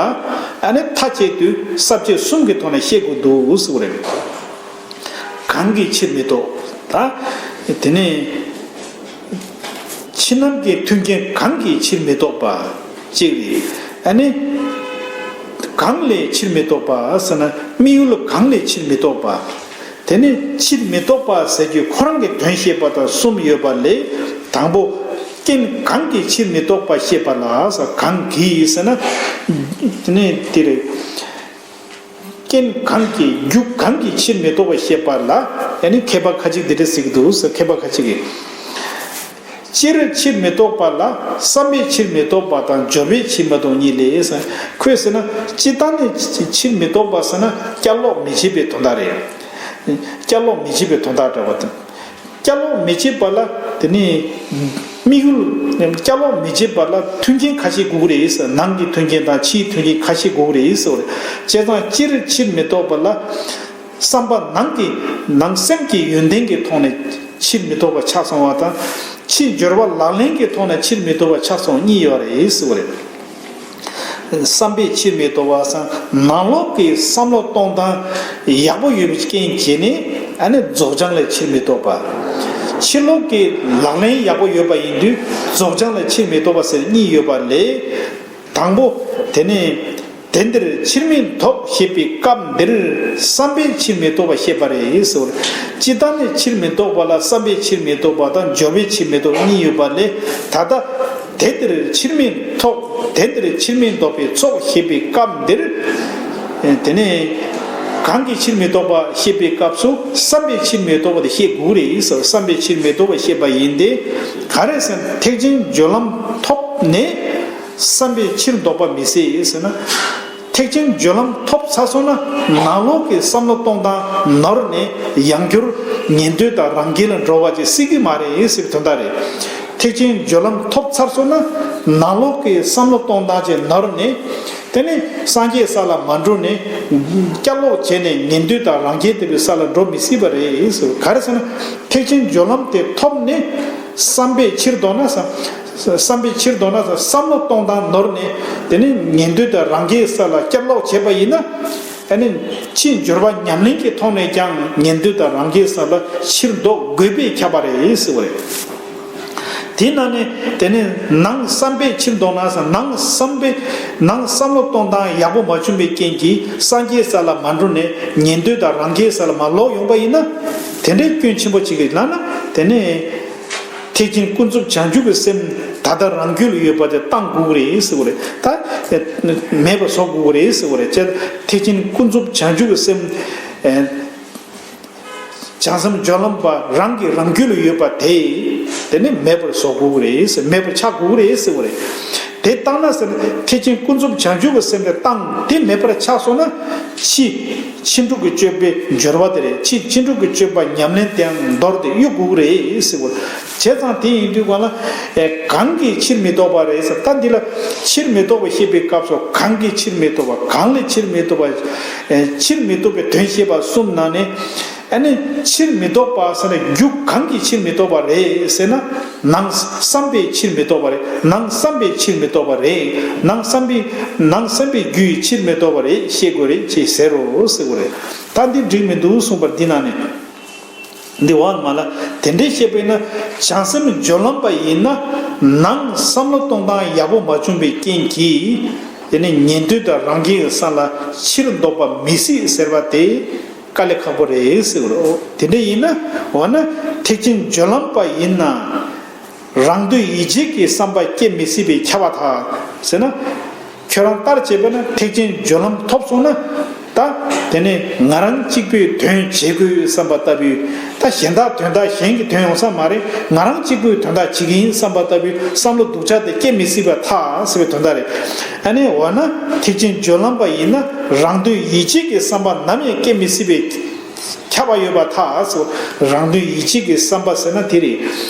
ཨ་ནི་མཐའ་བཅད་དུས་ས་བཅད་གསུམ་གྱི་ཐོག་ནས་བཤད་དགོས་འདུག་ཟེར་བ་རེད། གང་གིས་ཕྱིར་མི་ལྡོག་ད་དེ་ནས་ཕྱི་ནང་གི་མཐུན་རྐྱེན་གང་གིས་ཕྱིར་མི་ལྡོག་པ་གཅིག་རེད། ཨ་ནི་གང་ལས་ཕྱིར་མི་ལྡོག་པ་ཟེར་ན། དམིགས་ཡུལ་གང་ལས་ཕྱིར་མི་ལྡོག་པ། དེ་ནི་ཕྱིར་མི་ལྡོག་པ་ཟེར་རྒྱུ་ཁོ་རང་གི་དོན་བཤད་པ་དང་གསུམ་ཡོད་པ་ལས། དང་པོ་རྐྱེན་གང་གིས་ཕྱིར་མི་ལྡོག་པ་བཤད་པ་ལ་ཟེར། གང་གིས་ཟེར་ན། དེ་ནི་དེ་རེད། རྐྱེན་གང་གིས། རྒྱུ་གང་གིས་ཕྱིར་མི་ལྡོག་པ་བཤད་པ་ལ། ཨ་ནི་མཁས་པ་ཁ་ཅིག་འདི་འདྲ་ཟེར་གྱི་འདུག་ཟེར། མཁས་པ་ཁ་ཅིག་གིས། སྤྱིར་ཕྱིར་མི་ལྡོག་པ་ལ་བསམ་པས་ཕྱིར་མི་ལྡོག་པ་དང་སྦྱོར་བས་ཕྱིར་མི་ལྡོག་གཉིས་ལས། ཁོས་ཟེར་ན་སྤྱིར་བཏང་ནས་ཕྱིར་མི་ལྡོག་པ་ཟེར་ན་བསྐྱར་ལོག་མི་བྱེད་པའི་དོན་དག་རེད། བསྐྱར་ལོག་མི་བྱེད་པའི་དོན་དག་འདྲ་བ་དང་། བསྐྱར་ལོག་མི་བྱེད་པ་ལ་དེ་ནི་དམིགས་ཡུལ། བསྐྱར་ལོག་མི་བྱེད་པ་ལ་མཐུན་རྐྱེན་ཁ་ཤས་དགོས་ཀྱི་རེད་ཟེར། ནང་གི་མཐུན་རྐྱེན་དང་ཕྱིའི་མཐུན་རྐྱེན་ཁ་ཤས་དགོས་ཀྱི་རེད་ཟེར་བ་རེད། བྱས་ཙང་སྤྱིར་ཕྱིར་མི་ལྡོག་པ་ལ། བསམ་པ་ནང་གི། ནང་སེམས་ཀྱི་ཡོན་ཏན་གྱི་ཐོག་ནས་ཕྱིར་མི་ལྡོག་པ་ཆགས་སོང་བ་དང་། ཕྱིའི་སྦྱོར་བ་ལག་ལེན་གྱི་ཐོག་ནས་ཕྱིར་མི་ལྡོག་པ་ཆགས་སོང་གཉིས་ཡོད་རེད་ཟེར་བ་རེད། བསམ་པས་ཕྱིར་མི་ལྡོག་པ་སང་ནང་ལོགས་ཀྱི་བསམ་བློ་གཏོང་སྟངས་ཡག་པོ་ཡོད་པའི་རྐྱེན་བྱས་ནས། ཨ་ནི་རྫོགས་བྱང་ལས་ཕྱིར་མི་ལྡོག་པ། ཕྱི་ལོགས་ཀྱི་ལག་ལེན་ཡག་པོ་ཡོད་པ་ཡིན་དུས་རྫོགས་བྱང་ལས་ཕྱིར་མི་ལྡོག་པ་ཟེར་གཉིས་ཡོད་པ་ལས། དང་པོ། དེ་ནས་དེ་འདིར་ཕྱིར་མི་ལྡོག་ཞེས་པའི་སྐབས་འདིར་བསམ་པས་ཕྱིར་མི་ལྡོག་པ་བཤད་པ་རེད་ཟེར་བ་རེད། སྤྱིར་བཏང་ནས་ཕྱིར་མི་ལྡོག་པ་ལ་བསམ་པས་ཕྱིར་མི་ལྡོག་པ་དང་སྦྱོར་བས་ཕྱིར་མི་ལྡོག་གཉིས་ཡོད་པ་ལས། ད་ལྟ་དེ་འདིར་ཕྱིར་མི་ལྡོག་དེ་འདིར་ཕྱིར་མི་ལྡོག་པའི་ཚོགས་ཞེས་པའི་སྐབས་འདིར། དེ་ནས་གང་གིས་ཕྱིར་མི་ལྡོག་པ་བཤད་པའི་སྐབས་སུ་བསམ་པས་ཕྱིར་མི་ལྡོག་པ་དེ་བཤད་དགོས་རེད་ཟེར། བསམ་པས་ཕྱིར་མི་ལྡོག་པ་བཤད་པ་ཡིན་ཏེ། ག་རེ་ཟེར་ན་ཐེག་ཆེན་སྦྱོར་ལམ་ཐོབ་ནས། བསམ་པས་ཕྱིར་ལྡོག་པ་མི་སྲིད་ཟེར་ན། ཐེག་ཆེན་སྦྱོར་ལམ་ཐོབ་ཚར་སོང་ན་ནང་ལོགས་ཀྱི་བསམ་བློ་གཏོང་སྟངས་ནོར་ནས་ཡང་བསྐྱར་ཉན་ཐོས་དང་རང་རྒྱལ་ལ་འགྲོ་བ་ཅིག་སྲིད་ཀྱི་མ་རེད་ཟེར་བའི་དོན་དག་རེད། ཐེག་ཆེན་སྦྱོར་ལམ་ཐོབ་ཚར་སོང་ན་ནང་ལོགས་ཀྱི་བསམ་བློ་གཏོང་སྟངས་ཅིག་ནོར་ནས། དེ་ནས་སངས་རྒྱས་ས་ལ་མ་འགྲོ་ནས་བསྐྱར་ལོག་བྱས་ནས་ཉན་ཐོས་དང་རང་རྒྱལ་དེ་བའི་ས་ལ་འགྲོ་མི་སྲིད་པ་རེད་ཟེར། ག་རེ་ཟེར་ན་ཐེག་ཆེན་སྦྱོར་ལམ་དེ་ཐོབ་ནས་བསམ་པས་ཕྱིར་ལྡོག་ན་ཟེར། བསམ་པའི་ཕྱིར་ལྡོག་ན་བསམ་བློ་གཏོང་སྟངས་ནོར་ནས། དེ་ནས་ཉན་ཐོས་དང་རང་རྒྱལ་ས་ལ་བསྐྱར་ལོག་བྱས་པ་ཡིན་ན། ཨ་ནི་ཕྱིའི་སྦྱོར་བ་ཉམས་ལེན་གྱི་ཐོག་ནས་ཀྱང་ཉན་ཐོས་དང་རང་རྒྱལ་ས་ལ་ཕྱིར་ལྡོག་དགོས་པས་ཁྱབ་པ་རེད་ཟེར་བ་རེད། དེ་ན་ནི་དེ་ནས་ནང་བསམ་པས་ཕྱིར་ལྡོག་ན་ཟེར། ནང་བསམ་པའི་ནང་བསམ་བློ་གཏོང་སྟངས་ཡག་པོ་མ་བྱུང་བའི་རྐྱེན་གྱིས་སངས་རྒྱས་ས་ལ་མ་འགྲོ་ནས་ཉན་ཐོས་དང་རང་རྒྱལ་ས་ལ་མ་ལོག་ཡོང་པ་ཡིན་ན། དེ་འདྲའི་སྐྱོན་ཆེན་པོ་ཅིག་གིས་ལབ་ན་དེ་ནས། ཐེག་ཆེན་ཀུན་རྫོབ་བྱང་ཆུབ་ཀྱི་སེམས་ད་ལྟ་རང་རྒྱུད་ལ་ཡོད་པ་དེ་བཏང་དགོས་ཀྱི་རེད་ཟེར་བ་རེད། ད་མེད་པར་བཟོ་དགོས་ཀྱི་རེད་ཟེར་བ་རེད། ཅེས་ཐེག་ཆེན་ཀུན་རྫོབ་བྱང་ཆུབ་ཀྱི་སེམས། བྱང་སེམས་སྦྱོར་ལམ་པ་རང་གིས་རང་རྒྱུད་ལ་ཡོད་པ་དེ། དེ་ནི་མེད་པར་བཟོ་དགོས་ཀྱི་རེད་ཟེར། མེད་པར་ཆགས་དགོས་ཀྱི་རེད་ཟེར་བ་རེད། དེ་བཏང་ན་ཟེར་ན་ཐེག་ཆེན་ཀུན་རྫོབ་བྱང་ཆུབ་ཀྱི་སེམས་དེ་བཏང་། དེ་མེད་པར་ཆགས་སོང་ན་ཕྱི་ཕྱི་འཁྲུག་གི་སྤྱོད་པའི་སྦྱོར་བ་དེ་རེད། ཕྱི་ཕྱི་འཁྲུག་གི་སྤྱོད་པ་ཉམས་ལེན་དེའང་འདོར་ཏེ་གཡུག་དགོས་ཀྱི་རེད་ཟེར་བ། བྱས་ཙང་དེ་ཡིན་དུས་གང་ལ་ཨེ་གང་གིས་ཕྱིར་མི་ལྡོག་པ་རེད་ཟེར། ད་འདི་ལ་ཕྱིར་མི་ལྡོག་པ་བཤད་པའི་སྐབས་སུ་གང་གིས་ཕྱིར་མི་ལྡོག་པ། གང་ལས་ཕྱིར་མི་ལྡོག་པ། ཨེ་ཕྱིར་མི་ལྡོག་པའི་དོན་བཤད་པ་གསུམ་ནང་ནས། ཨ་ནི་ཕྱིར་མི་ལྡོག་པ་ཟེར་ན་རྒྱུ་གང་གིས་ཕྱིར་མི་ལྡོག་པ་རེད་ཟེར་ན། ནང་བསམ་པས་ཕྱིར་མི་ལྡོག་པ་རེད། ནང་བསམ་པས་ཕྱིར་མི་ལྡོག་པ་རེད། ནང་བསམ་པའི་ནང་བསམ་པའི་རྒྱུ་ཡིས་ཕྱིར་མི་ལྡོག་པ་རེད་ཤེས་དགོས་རེད་ཅེས་ཟེར་རོ་ཟེར་དགོས་རེད། ད་འདི་འགྲིག་མི་འདུག་གསུངས་པར་འདི་ནང་ནས། འདི་འོག་མ་ལ་དེ་འདྲའི་བཤད་པས་ན། བྱང་སེམས་སྦྱོར་ལམ་པ་ཡིན་ན་ནང་བསམ་བློ་གཏོང་སྟངས་ཡག་པོ་མ་བྱུང་བའི་རྐྱེན་གྱིས། དེ་ནི་ཉན་ཐོས་དང་རང་རྒྱལ་གྱི་སེམས་ལ་ཕྱིར་ལྡོག་པ་མི་སྲིད་ཟེར་བ་དེ། དཀའ་ལས་ཁག་པོ་རེད་ཟེར་བ་རེད། དེ་འདྲ་ཡིན་ན། འོ་ན་ཐེག་ཆེན་སྦྱོར་ལམ་པ་ཡིན་ན། རང་འདོད་ཡིད་བྱེད་ཀྱི་བསམ་པ་སྐྱེ་མི་སྲིད་པས་ཁྱབ་པར་ཐལ་ཟེར་ན། ཁྱོད་རང་ལྟར་བྱས་པ་ན་ཐེག་ཆེན་སྦྱོར་ལམ་ཐོབ་སོང་ན། ད་དེ་ནས་ང་རང་གཅིག་པུའི་དོན་བྱེད་དགོས་བསམ་པ་ལྟ་བུའི། ད་གཞན་དག་དོན་དག་གཞན་གྱི་དོན་ཡོང་ས་མ་རེད། ང་རང་གཅིག་པུའི་དོན་དག་བྱེད་ཀྱི་ཡིན་བསམ་པ་ལྟ་བུའི་བསམ་བློ་སྡུག་ཅག་དེ་སྐྱེ་མི་སྲིད་པར་ཐལ་ཟེར་བའི་དོན་དག་རེད། ཨ་ནི་འོ་ན་ཐེག་ཆེན་སྦྱོར་ལམ་པ་ཡིན་ན་རང་འདོད་ཡིད་བྱེད་ཀྱི་བསམ་པ་ནམ་ཡང་སྐྱེ་མི་སྲིད་པའི་ཁྱབ་པ་ཡོད་པར་ཐལ་ཟེར། རང་འདོད་ཡིད་བྱེད་ཀྱི་བསམ་པ་ཟེར་ན་དེ་རེད།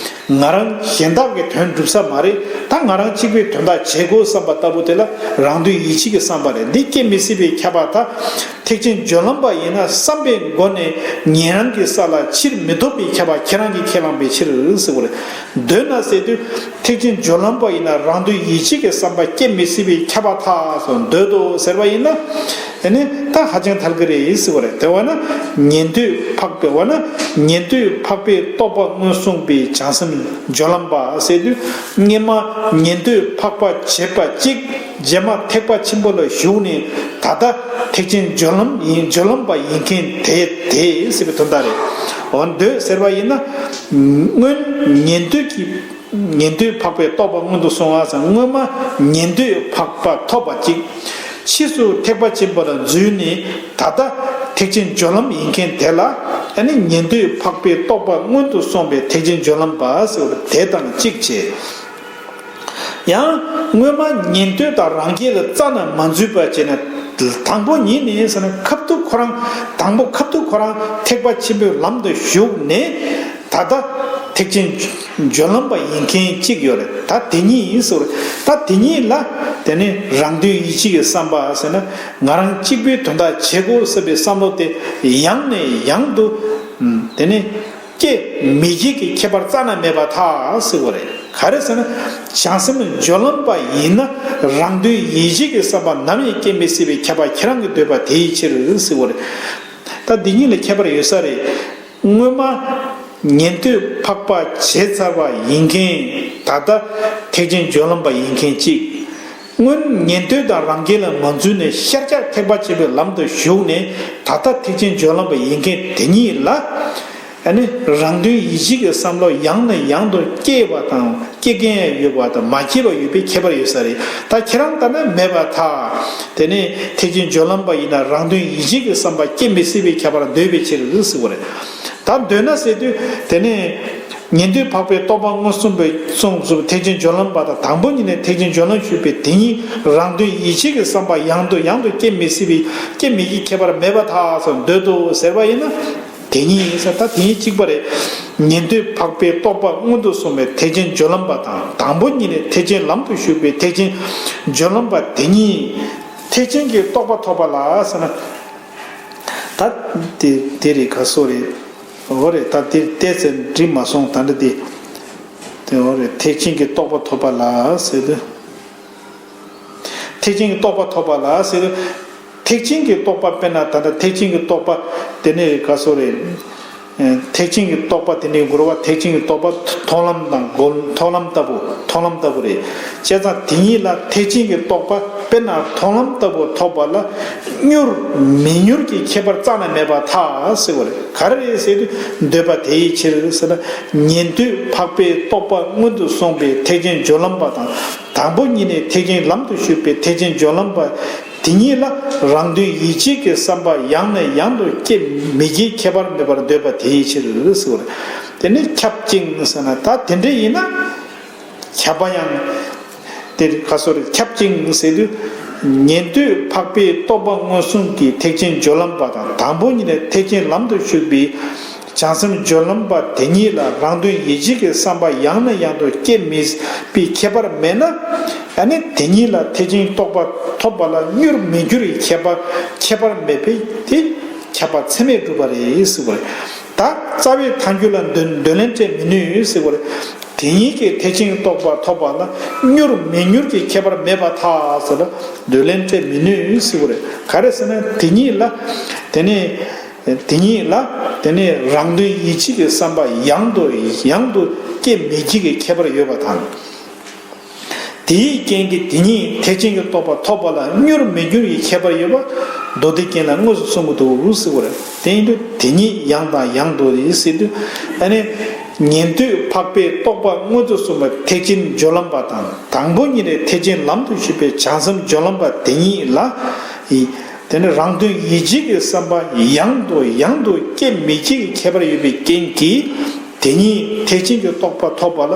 ང་རང་གཞན་དག་གི་དོན་སྒྲུབ་ས་མ་རེད། ད་ང་རང་གཅིག་པུའི་དོན་དག་བྱེད་དགོས་བསམ་པ་ལྟ་བུ་དེ་ལ་རང་འདོད་ཡིད་བྱེད་ཀྱི་བསམ་པ་རེད། འདི་སྐྱེ་མི་སྲིད་པའི་ཁྱབ་པར་ཐལ། ཐེག་ཆེན་སྦྱོར་ལམ་པ་ཡིན་ན་བསམ་པའི་སྒོ་ནས་ཉན་རང་གི་ས་ལ་ཕྱིར་མི་ལྡོག་པའི་ཁྱབ་པ་ཁྱེད་རང་གིས་ཁས་བླངས་པའི་ཕྱིར་ཟེར་བ་རེད། འདོད་ན་ཟེར་དུས་ཐེག་ཆེན་སྦྱོར་ལམ་པ་ཡིན་ན་རང་འདོད་ཡིད་བྱེད་ཀྱི་བསམ་པ་སྐྱེ་མི་སྲིད་པའི་ཁྱབ་པར་ཐལ་སོ། འདོད་དོ་ཟེར་བ་ཡིན་ན། ཨ་ནི་ད་ཧ་ཅང་ཐལ་གྱི་རེད་ཟེར་བ་རེད། དེ་བ་ན་ཉན་ཐོས་འཕགས་པའི་བ་ན་ཉན་ཐོས་འཕགས་པའི་རྟོགས་པ་སྔོན་སོང་པའི་བྱང་སེམས་སྦྱོར་ལམ་པ་ཟེར་དུས་སྔོན་མ་ཉན་ཐོས་འཕགས་པ་བྱེད་པ་གཅིག་རྗེས་མ་ཐེག་པ་ཆེན་པོ་ལ་ཞུགས་ནས་ད་ལྟ་ཐེག་ཆེན་སྦྱོར་ལམ་ཡིན་སྦྱོར་ལམ་པ་ཡིན་མཁན་དེ་དེ་ཟེར་བའི་དོན་དག་རེད། འོ་འདོད་ཟེར་བ་ཡིན་ན་སྔོན་ཉན་ཐོས་ཀྱི་ཉན་ཐོས་འཕགས་པའི་རྟོགས་པ་སྔོན་དུ་སོང་བ་ཟེར། སྔོན་མ་ཉན་ཐོས་འཕགས་པ་ཐོབ་པ་གཅིག་ཕྱིས་སུ་ཐེག་པ་ཆེན་པོ་ལ་འཛུལ་ནས་ད་ལྟ་ཐེག་ཆེན་སྦྱོར་ལམ་ཡིན་མཁན་དེ་ལ་ཨ་ནི་ཉན་ཐོས་འཕགས་པའི་རྟོགས་པ་སྔོན་དུ་སོང་བའི་ཐེག་ཆེན་སྦྱོར་ལམ་པ་ཟེར་བ་དེ་དང་གཅིག་བྱས། ཡང་སྔོན་མ་ཉན་ཐོས་དང་རང་རྒྱལ་ལ་རྩ་ནས་མ་འཛུལ་བ་བྱས་ན། དང་པོ་ཉིད་ནས་ཟེར་ན་ཁབ་ཏུ་ཁོ་རང་དང་པོ་ཁབ་ཏུ་ཁོ་རང་ཐེག་པ་ཆེན་པོའི་ལམ་དུ་ཞུགས་ནས་ད་ལྟ་ཐེག་ཆེན་སྦྱོར་ལམ་པ་ཡིན་མཁན་གཅིག་ཡོད་རེད། ད་དེ་ཉིད་ཡིན་ཟེར། ད་དེ་ཉིད་ལ་དེ་ནི་རང་དོན་ཡིད་བྱེད་ཀྱི་བསམ་པ་ཟེར་ན་ང་རང་གཅིག་པུའི་དོན་དག་བྱེད་དགོས་བསམ་པའི་བསམ་བློ་དེ་ཡང་ནས་ཡང་དུ་དེ་ནི། སྐྱེ་མི་བྱེད་ཀྱི་ཁྱད་པར་རྩ་ནས་མེད་པར་ཐལ་ཟེར་བ་རེད། ག་རེ་ཟེར་ན། བྱང་སེམས་སྦྱོར་ལམ་པ་ཡིན་ན་རང་དོན་ཡིད་བྱེད་ཀྱི་བསམ་པ་ནམ་ཡང་སྐྱེ་མི་སྲིད་པའི་ཁྱད་པར་ཁྱེད་རང་གིས་འདོད་པ་དེའི་ཕྱིར་ཟེར་བ་རེད། ད་འདི་གཉིས་ལ་ཁྱད་པར་ཡོད་ས་རེད། སྔོན་མ་ཉན་ཐོས་འཕགས་པ་བྱས་ཚར་བ་ཡིན་མཁན་ད་ལྟ་ཐེག་ཆེན་སྦྱོར་ལམ་པ་ཡིན་མཁན་གཅིག་སྔོན་ཉན་ཐོས་དང་རང་རྒྱལ་ལ་མ་འཛུལ་ནས་ཤར་རྒྱག་ཐེག་པ་ཆེན་པོའི་ལམ་དུ་ཞུགས་ནས་ད་ལྟ་ཐེག་ཆེན་སྦྱོར་ལམ་པ་ཡིན་མཁན་དེ་ཉིད་ལ། ཨ་ནི་རང་དོན་ཡིད་བྱེད་ཀྱི་བསམ་བློ་ཡང་ནས་ཡང་དུ་སྐྱེ་བ་དང་སྐྱེ་མཁན་ཡོད་པ་དང་མ་སྐྱེས་པ་ཡོད་པའི་ཁྱད་པར་ཡོད་ས་རེད། ད་ཁྱེད་རང་ལྟར་ན་མེད་པར་ཐལ། དེ་ནས་ཐེག་ཆེན་སྦྱོར་ལམ་པ་ཡིན་ན་རང་དོན་ཡིད་བྱེད་ཀྱི་བསམ་པ་སྐྱེ་མི་སྲིད་པའི་ཁྱད་པར་འདོད་པའི་ཕྱིར་ཟེར་བ་རེད། ད་འདོད་ན་ཟེར་དུས་དེ་ནས། ཉན་ཐོས་འཕགས་པའི་རྟོགས་པ་མངོན་སུམ་པའི་གསུངས་སུ་ཐེག་ཆེན་སྦྱོར་ལམ་པ་དང་དང་པོ་ཉིད་ནས་ཐེག་ཆེན་སྦྱོར་ལམ་ཞུགས་པའི་དེ་ཉིད་རང་དོན་ཡིད་བྱེད་ཀྱི་བསམ་པ་ཡང་དུ་ཡང་དུ་སྐྱེ་མི་སྲིད་པའི་སྐྱེ་མི་ཡི་ཁྱད་པར་མེད་པར་ཐལ་སོ། འདོད་དོ་ཟེར་བ་ཡིན་ན་དེ་ཉིད་ཡིན་ས། ད་དེ་ཉིད་གཅིག་པ་རེད། ཉན་ཐོས་འཕགས་པའི་རྟོགས་པ་མངོན་དུ་སོང་བའི་ཐེག་ཆེན་སྦྱོར་ལམ་པ་དང་དང་པོ་ཉིད་ནས་ཐེག་ཆེན་ལམ་དུ་ཞུགས་པའི་ཐེག་ཆེན་སྦྱོར་ལམ་པ་དེ་ཉིད་ཐེག་ཆེན་གྱི་རྟོགས་པ་ཐོབ་པ་ལ་ཟེར་ན། ད་དེ་དེ་རེད་ག་སོ་རེད། འོ་རེད། ད་དེ་བལྟས་ཚེ་འགྲིག་མ་སོང་། ད་འདི་དེ་དེ་འོ་རེད། ཐེག་ཆེན་གྱི་རྟོགས་པ་ཐོབ་པ་ལ་ཟེར་དུས། ཐེག་ཆེན་གྱི་རྟོགས་པ་ཐོབ་པ་ལ་ཟེར་དུས། ཐེག་ཆེན་གྱི་རྟོགས་པ་དཔེར་ན་ད་ལྟ་ཐེག་ཆེན་གྱི་རྟོགས་པ་དེ་ནས་ག་སོ་རེད། ཐེག་ཆེན་གྱི་རྟོགས་པ་དེ་ནས་འགོར་བ་ཐེག་ཆེན་གྱི་རྟོགས་པ་མཐོང་ལམ་དང་སྒོམ་མཐོང་ལམ་ལྟ་བུ་མཐོང་ལམ་ལྟ་བུ་རེད། བྱས་ཙང་དེ་གཉིས་ལ་ཐེག་ཆེན་གྱི་རྟོགས་པ་དཔེར་ན་མཐོང་ལམ་ལྟ་བུ་ཐོབ་པ་ལ་མྱུར་མི་མྱུར་གྱི་ཁྱད་པར་རྩ་ནས་མེད་པར་ཐལ་ཟེར་བ་རེད། ག་རེ་རེད་ཟེར་དུས་འདོད་པ་དེའི་ཕྱིར་ཟེར་ན། ཉན་ཐོས་འཕགས་པའི་རྟོགས་པ་མངོན་དུ་སོང་བའི་ཐེག་ཆེན་སྦྱོར་ལམ་པ་དང་དང་པོ་ཉིད་ནས་ཐེག་ཆེན་ལམ་དུ་ཞུགས་པའི་ཐེག་ཆེན་སྦྱོར་ལམ་པ་དེ་ཉིད་ལ་རང་དོན་ཡིད་བྱེད་ཀྱི་བསམ་པ་ཡང་ནས་ཡང་དུ་སྐྱེ་མི་བགྱིད་ཁྱད་པར་མེད་པར་འདོད་པ་དེའི་ཕྱིར་ཟེར་བ་རེད། དེ་ནི་ཁྱབ་ཅིང་ཟེར་ན་ད་དེ་འདྲ་ཡིན་ན། ཁྱབ་པ་ཡང་ དེར་ག་སོ་རེ་ཁྱབ་ཅིང་ཟེར་དུས། ཉན་ཐོས་འཕགས་པའི་རྟོགས་པ་མངོན་སུམ་གྱི་ཐེག་ཆེན་སྦྱོར་ལམ་པ་དང་དང་པོ་ཉིད་ནས་ཐེག་ཆེན་ལམ་དུ་ཞུགས་པའི་བྱང་སེམས་སྦྱོར་ལམ་པ་དེ་ཉིད་ལ་རང་དོན་ཡིད་བྱེད་ཀྱི་བསམ་པ་ཡང་ནས་ཡང་དུ་སྐྱེ་མི་པའི་ཁྱད་པར་མེད་ན། ཨ་ནི་དེ་ཉིད་ལ་ཐེག་ཆེན་རྟོགས་པ་ཐོབ་པ་ལ་མྱུར་མི་འགྱུར་བའི་ཁྱད་པར་ཁྱད་པར་མེད་པས་དེ་ཁྱབ་པ་ཚད་མས་གྲུབ་པ་རེད་ཟེར་བ་རེད། ད་རྩ་བའི་ཐལ་འགྱུར་ལ་འདོད་འདོད་ལན་སྤྲད་མི་ནུས་ཟེར་བ་རེད། དེ་ཉིད་ཀྱི་ཐེག་ཆེན་རྟོགས་པ་ཐོབ་པ་ལ་མྱུར་མི་འགྱུར་གྱི་ཁྱད་པར་མེད་པར་ཐལ་ཟེར་ལ་འདོད་ལན་སྤྲད་མི་ནུས་ཟེར་བ་རེད། ག་རེ་ཟེར་ན་དེ་ཉིད་ལ་དེ་ནི་དེ་ཉིད་ལ་དེ་ནི་རང་དོན་ཡིད་བྱེད་ཀྱི་བསམ་པ་ཡང་དུ་ཡང་དུ་སྐྱེ་མི་བགྱིད་ཀྱི་ཁྱད་པར་ཡོད་པ་དང་། དེའི་རྐྱེན་གྱིས་དེ་ཉིད་ཐེག་ཆེན་གྱི་རྟོགས་པ་ཐོབ་པ་ལ་མྱུར་མི་འགྱུར་བའི་ཁྱད་པར་ཡོད་པ་མདོ་སྡེ་རྒྱན་ལ་དངོས་སུ་གསུང་གི་འདུག་ཟེར་བ་རེད། དེ་ཡིན་དུས་དེ་ཉིད་ཡང་དང་ཡང་དུ་ཡིས་ཟེར་དུས། ཨ་ནི་ཉན་ཐོས་འཕགས་པའི་རྟོགས་པ་མངོན་དུ་སུམ་པ་ཐེག་ཆེན་སྦྱོར་ལམ་པ་དང་དང་པོ་ཉིད་ནས་ཐེག་ཆེན་ལམ་དུ་ཞུགས་པའི་བྱང་སེམས་སྦྱོར་ལམ་པ་དེ་ཉིད་ལ་ཡི། དེ་ནི་རང་དོན་ཡིད་བྱེད་ཀྱི་བསམ་པ་ཡང་དུ་ཡང་དུ་སྐྱེ་མི་བགྱིད་ཀྱི་ཁྱད་པར་ཡོད་པའི་རྐྱེན་གྱིས། དེ་ཉིད་ཐེག་ཆེན་གྱི་རྟོགས་པ་ཐོབ་པ་ལ་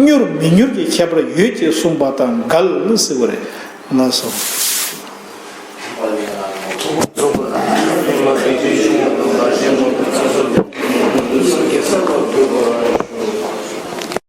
མྱུར་མི་མྱུར་གྱི་ཁྱད་པར་ཡོད་ཅེས་གསུངས་པ་དང་འགལ་ཟེར་བ་རེད། ལགས་སོ།